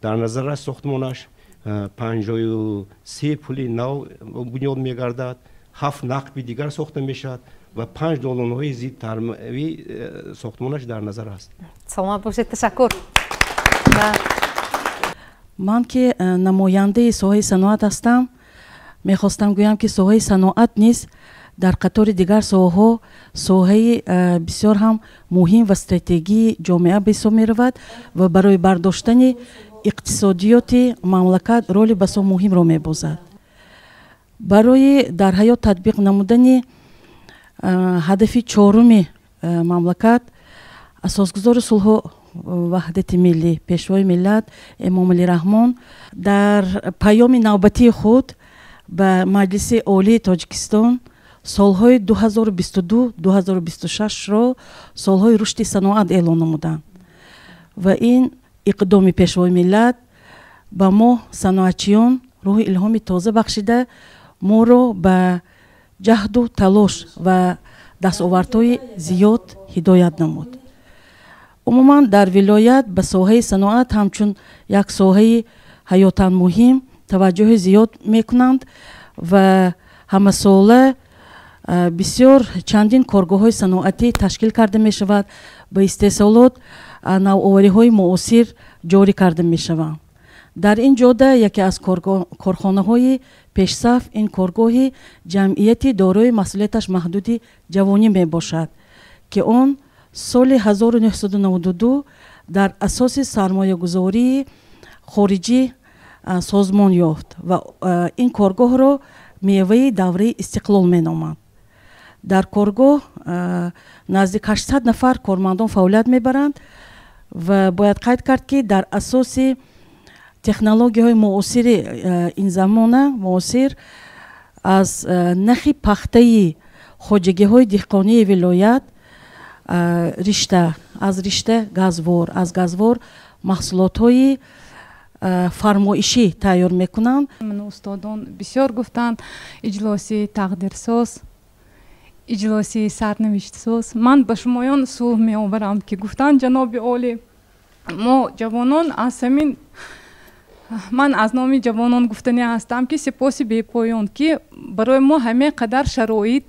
дар назар аст сохтмонаш. 53 пули нав бунёд мегардад, 7 нақби дигар сохта мешавад ва 5 долонҳои зидтармавӣ сохтмонаш дар назар аст. Саломат бошед, ташаккур. Ман ки намояндаи соҳаи саноат ҳастам, мехостам гӯям, ки соҳаи саноат низ дар қатори дигар соҳаҳо соҳаи бисёр ҳам муҳим ва стратегии ҷомеа ба ҳисоб меравад ва барои бардоштани иқтисодиёти мамлакат роли басо муҳимро мебозад. Барои дар ҳаёт татбиқ намудани ҳадафи чоруми мамлакат, асосгузори сулҳу ваҳдати миллӣ, Пешвои миллат Эмомалӣ Раҳмон дар паёми навбатии худ ба Маҷлиси Олии Тоҷикистон солҳои 2022-2026-ро солҳои рушди саноат эълон намуданд ва ин иқдоми Пешвои миллат ба мо саноатчиён рӯҳи илҳоми тоза бахшида, моро ба ҷаҳду талош ва дастовардҳои зиёд ҳидоят намуд. Умуман дар вилоят ба соҳаи саноат ҳамчун як соҳаи ҳаётан муҳим таваҷҷӯҳи зиёд мекунанд ва ҳамасола бисёр чандин коргоҳҳои саноатӣ ташкил карда мешавад, ба истеҳсолот навовариҳои муосир ҷорӣ карда мешаванд. Дар ин ҷода яке аз корхонаҳои пешсаф ин коргоҳи ҷамъияти дорои масъулияташ маҳдуди ҷавонӣ мебошад, ки он соли 1992 дар асоси сармоягузории хориҷӣ созмон ёфт ва ин коргоҳро меваи давраи истиқлол меноманд. Дар коргоҳ наздик 800 нафар кормандон фаъолият мебаранд ва бояд қайд кард, ки дар асоси технологияҳои муосири ин замона муосир аз нахи пахтаи хоҷагиҳои деҳқонии вилоят ришта, аз ришта газвор, аз газвор маҳсулотҳои фармоишӣ тайёр мекунанд. Устодон бисёр гуфтанд, иҷлосии тақдирсоз, иҷлосии сарнавиштсоз. Ман ба шумоён сулҳ меоварам, ки гуфтанд ҷаноби олӣ. Мо ҷавонон аз ҳамин, ман аз номи ҷавонон гуфтанӣ ҳастам, ки сипоси бепоён, ки барои мо ҳаме қадар шароит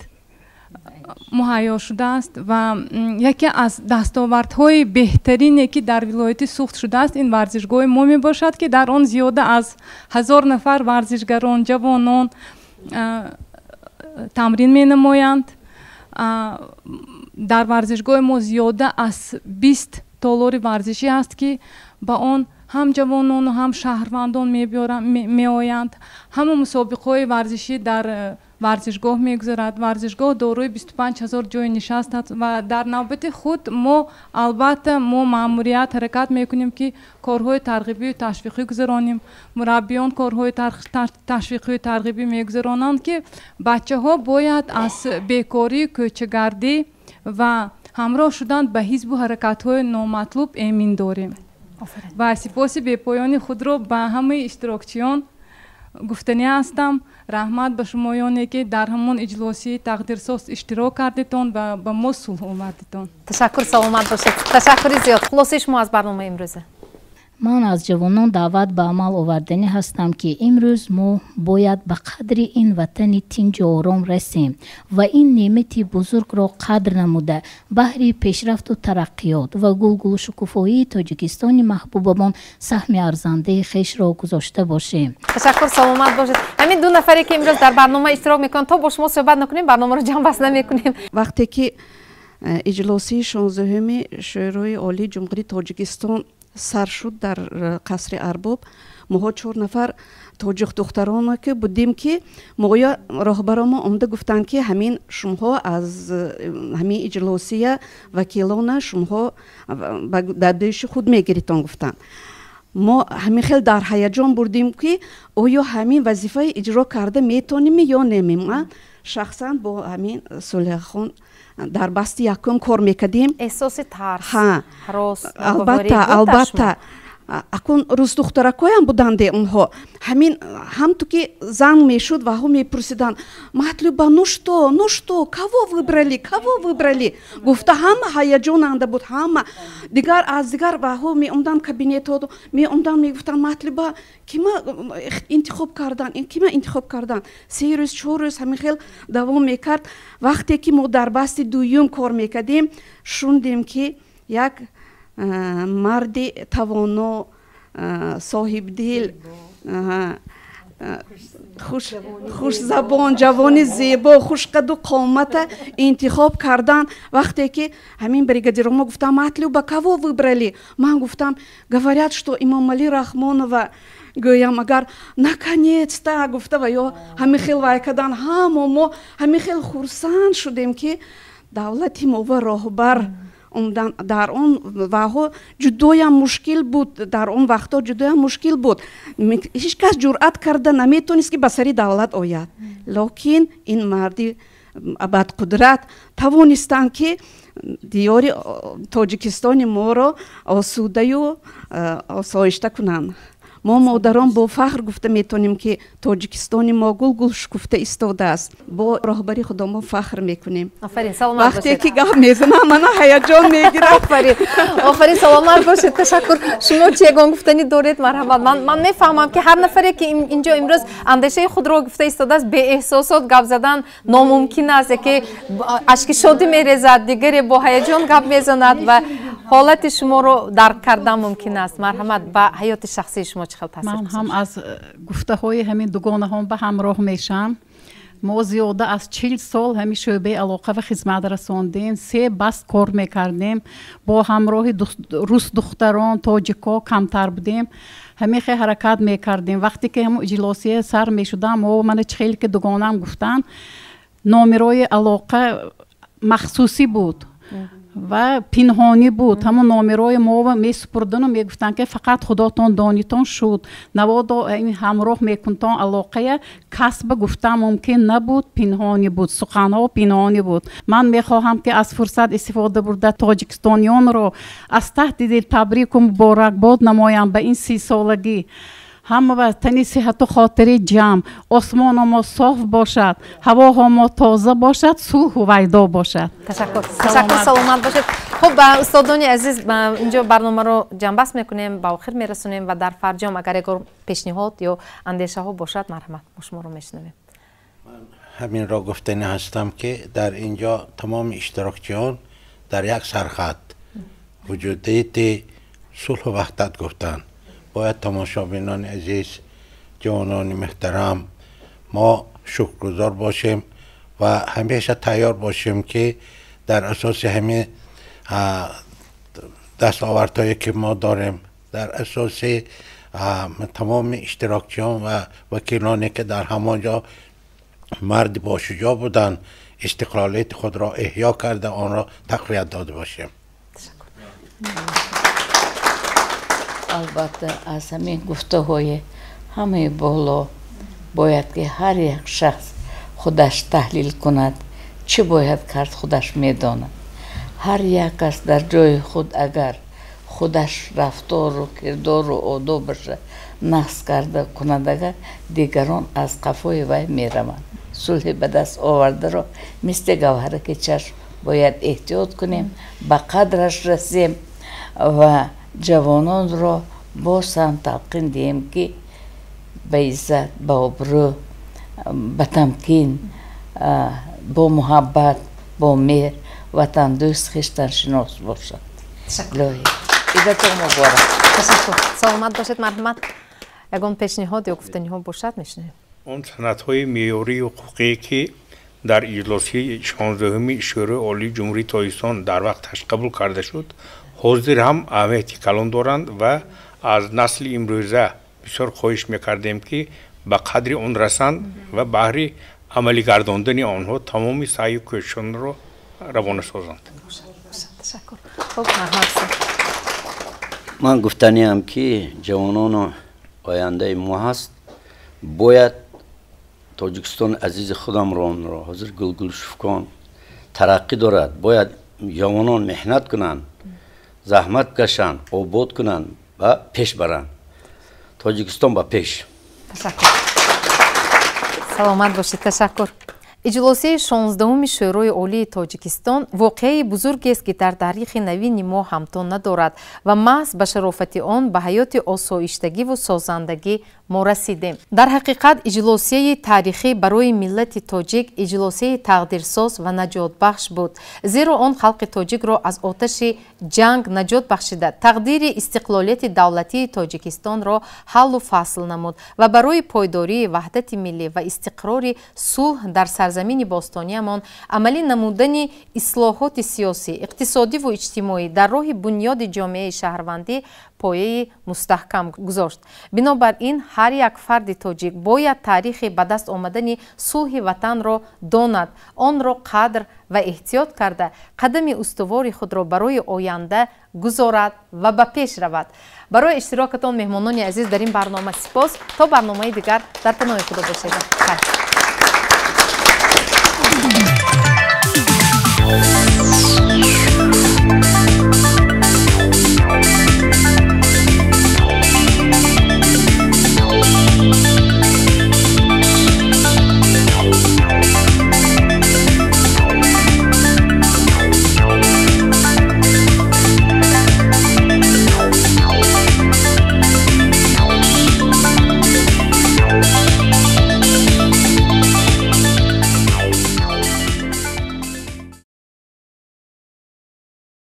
муҳайё шудааст ва яке аз дастовардҳои беҳтарине, ки дар вилояти Суғд шудааст, ин варзишгоҳи мо мебошад, ки дар он зиёда аз 1000 нафар варзишгарон, ҷавонон тамрин менамоянд. Дар варзишгоҳи мо зиёда аз 20 толори варзишӣ ҳаст, ки ба он ҳам ҷавонону ҳам шаҳрвандон меоянд. Ҳама мусобиқаҳои варзишӣ дар варзишгоҳ мегузарад. Варзишгоҳ дорои 25 000 ҷои нишаст аст ва дар навбати худ мо албатта мо маъмурият ҳаракат мекунем, ки корҳои тарғибию ташвиқӣ гузаронем. Мураббиён корҳои ташвиқию тарғибӣ мегузаронанд, ки бачаҳо бояд аз бекорӣ, кӯчагардӣ ва ҳамроҳ шудан ба ҳизбу ҳаракатҳои номатлуб эмин дорем. Ва сипоси бепоёни худро ба ҳамаи иштирокчиён гуфтанӣ ҳастам. Раҳмат ба шумоёне, ки дар ҳамон иҷлосии тақдирсоз иштирок кардитон ва ба мо сулҳ овардитон. Ташаккур, саломат бошед. Ташаккури зиёд. Хулосаи шумо аз барномаи имрӯза? Ман аз ҷавонон даъват ба амал оварданӣ ҳастам, ки имрӯз мо бояд ба қадри ин ватани тинҷу ором расем ва ин неъмати бузургро қадр намуда, баҳри пешрафту тараққиёт ва гулгулу шукуфоии Тоҷикистони маҳбубамон саҳми арзандаи хешро гузошта бошем. Ташаккур, саломат бошед. Ҳамин ду нафаре, ки имрӯз дар барнома иштирок мекунанд, то бо шумо суҳбат накунем, барномаро ҷамъбаст намекунем. Вақте ки иҷлосии 16-уми Шӯрои Олии Ҷумҳурии Тоҷикистон сар шуд дар қасри Арбоб, моҳо 4 нафар тоҷик духтароне ки будем, ки моя роҳбаромо омада гуфтанд, ки ҳамин шумоҳо аз ҳамин иҷлосия вакилона шумоҳо дар дӯши худ мегиритон гуфтанд. Мо ҳамин хел дар ҳаяҷон бурдем, ки оё ҳамин вазифаи иҷро карда метонем ё не. Ман шахсан бо ҳамин Сулайхон дар басти якум кор мекардем. Эҳсоси тарс, ҳарос, албатта, албатта. Акун рӯздухтаракоям буданде онҳо. Ҳамин ҳамту ки занг мешуд ва ҳо мепурсиданд: Матлуба, ну что, ну что, кого выбрали, кого выбрали? Гуфта ҳама ҳаяҷонанда буд, ҳама. Дигар аз дигар ваҳо меомданд кабинетҳо, меомданд, мегуфтанд: Матлуба, кима интихоб кардан, кима интихоб кардан? 3 рӯз, 4 рӯз ҳамин хел давом мекард. Вақте ки мо дар басти дуюм кор мекардем, шундем ки як марди тавоно, соҳибдил, хушзабон, ҷавони зебо, хушқаду қомата интихоб кардан. Вақте ки ҳамин бригадиромо гуфтам: Матлуба, кого выбрали? Ман гуфтам: говорят, что Имомали Рахмонова. Гӯям агар наконец-то гуфта ва ё ҳамин хел вай кардан. Ҳамо мо ҳамин хел хурсанд шудем, ки давлати мо ва роҳбар омдан. Дар он ваҳо ҷудоям мушкил буд, дар он вақтҳо ҷудоям мушкил буд. Ҳеҷ кас ҷуръат карда наметонист, ки ба сари давлат ояд. Лекин ин марди абадқудрат тавонистанд, ки диёри Тоҷикистони моро осудаю осоишта кунанд. Мо модарон бо фахр гуфта метавонем, ки Тоҷикистони мо гулгул шукуфта истодааст. Бо роҳбари худо мо фахр мекунем. Офарин, саломат бошед. Вақте ки гап мезанам, мана ҳаяҷон мегирад. Офарин, офарин, саломат бошед. Ташаккур. Шумо чӣ ягон гуфтанӣ доред? Марҳамат. Ман мефаҳмам, ки ҳар нафаре, ки инҷо имрӯз андешаи худро гуфта истодааст, беэҳсосот гап задан номумкин аст. Яке ашки шодӣ мерезад, дигаре бо ҳаяҷон гап мезанад ва ҳолати шуморо дарк кардан мумкин аст. Марҳамат, ба ҳаёти шахсии шумо чӣ хел таъсир? Ман ҳам аз гуфтаҳои ҳамин дугонаҳом ба ҳамроҳ мешавам. Мо зиёда аз 40 сол ҳамин шӯъбаи алоқа ва хизмат расондем, 3 баст кор мекардем. Бо ҳамроҳи русдухтарон, тоҷико камтар будем. Ҳамин хел ҳаракат мекардем. Вақте ки ҳамон иҷлосия сар мешудам, мо мана чӣ хеле ки дугонаам гуфтанд, номерои алоқа махсусӣ буд ва пинҳонӣ буд. Ҳамон номерои мо месупурдану мегуфтанд, ки фақат худотон донитон шуд, наводо ҳамроҳ мекунтон алоқая. Касба гуфтан мумкин набуд, пинҳонӣ буд, суханҳо пинҳонӣ буд. Ман мехоҳам, ки аз фурсат истифода бурда тоҷикистониёнро аз таҳти дил табрику муборакбод намоям ба ин 30-солагӣ. Ҳама ва тани сиҳату хотири ҷамъ, осмоно мо соф бошад, ҳавоҳо мо тоза бошад, сулҳу вайдо бошад. Ташаккур, ташаккур, саломат бошед. Хуб, устодони азиз, инҷо барномаро ҷамъбаст мекунем, ба охир мерасонем ва дар фарҷом агар ягон пешниҳод ё андешаҳо бошад, марҳамат, мо шуморо мешунавем. Ман ҳаминро гуфтанӣ ҳастам, ки дар инҷо тамоми иштирокчиён дар як сархат вуҷудияти сулҳу ваҳдат гуфтанд. Бояд тамошобинони азиз, ҷавонони муҳтарам, мо шукргузор бошем ва ҳамеша тайёр бошем, ки дар асоси ҳамин дастовардҳое, ки мо дорем, дар асоси тамоми иштирокчиён ва вакилоне, ки дар ҳамон ҷо марди бошуҷоъ буданд, истиқлолияти худро эҳё карда, онро тақвият дода бошем. Албатта, аз ҳамин гуфтаҳои ҳамаи боло бояд, ки ҳар як шахс худаш таҳлил кунад, чӣ бояд кард, худаш медонад. Ҳар як кас дар ҷои худ агар худаш рафтору кирдору одобаша нақс карда кунад, агар дигарон аз қафои вай мераванд. Сулҳи ба даст овардаро мисли гавҳараки чашм бояд эҳтиёт кунем, ба қадраш расем ва ҷавононро боз ҳам талқин диҳем, ки ба иззат, ба обрӯ, ба тамкин, бо муҳаббат, бо меҳр, ватандӯст, хештаншинос бошад. Идатон муборак. Ташаккур, саломат бошед. Марҳамат, ягон пешниҳод ё гуфтаниҳо бошад, мешунавем. Он санадҳои меъёрии ҳуқуқие, ки дар иҷлосияи 16-уми Шӯрои Олии Ҷумҳурии Тоҷикистон дар вақташ қабул карда шуд, ҳозир ҳам аҳамияти калон доранд ва аз насли имрӯза бисёр хоҳиш мекардем, ки ба қадри он расанд ва баҳри амалигардондани онҳо тамоми саъю кӯшишонро равона созанд. Ман гуфтаниам, ки ҷавонону ояндаи мо ҳаст, бояд Тоҷикистони азизи худамро онро ҳозир гулгулшуфкон тараққӣ дорад, бояд ҷавонон меҳнат кунанд, заҳмат кашанд, обод кунанд. Ба пеш баранд. Тоҷикистон ба пеш. Ташаккур, саломат бошед, ташаккур. Иҷлосияи 16-уми Шӯрои Олии Тоҷикистон воқеаи бузургест, ки дар таърихи навини мо ҳамто надорад ва маҳз ба шарофати он ба ҳаёти осоиштагиву созандагӣ мо расидем. Дар ҳақиқат, иҷлосияи таърихӣ барои миллати тоҷик иҷлосияи тақдирсоз ва наҷотбахш буд, зеро он халқи тоҷикро аз оташи ҷанг наҷот бахшида, тақдири истиқлолияти давлатии Тоҷикистонро ҳаллу фасл намуд ва барои пойдории ваҳдати миллӣ ва истиқрори сулҳ дар сарзамини бостониямон, амалӣ намудани ислоҳоти сиёсӣ, иқтисодиву иҷтимоӣ дар роҳи бунёди ҷомеаи шаҳрвандӣ пояи мустаҳкам гузошт. Бинобар ин, ҳар як фарди тоҷик бояд таърихи ба даст омадани сулҳи ватанро донад, онро қадр ва эҳтиёт карда, қадами устувори худро барои оянда гузорад ва ба пеш равад. Барои иштирокатон, меҳмонони азиз, дар ин барнома сипос. То барномаи дигар дар паноҳи Худо бошед. Хайр.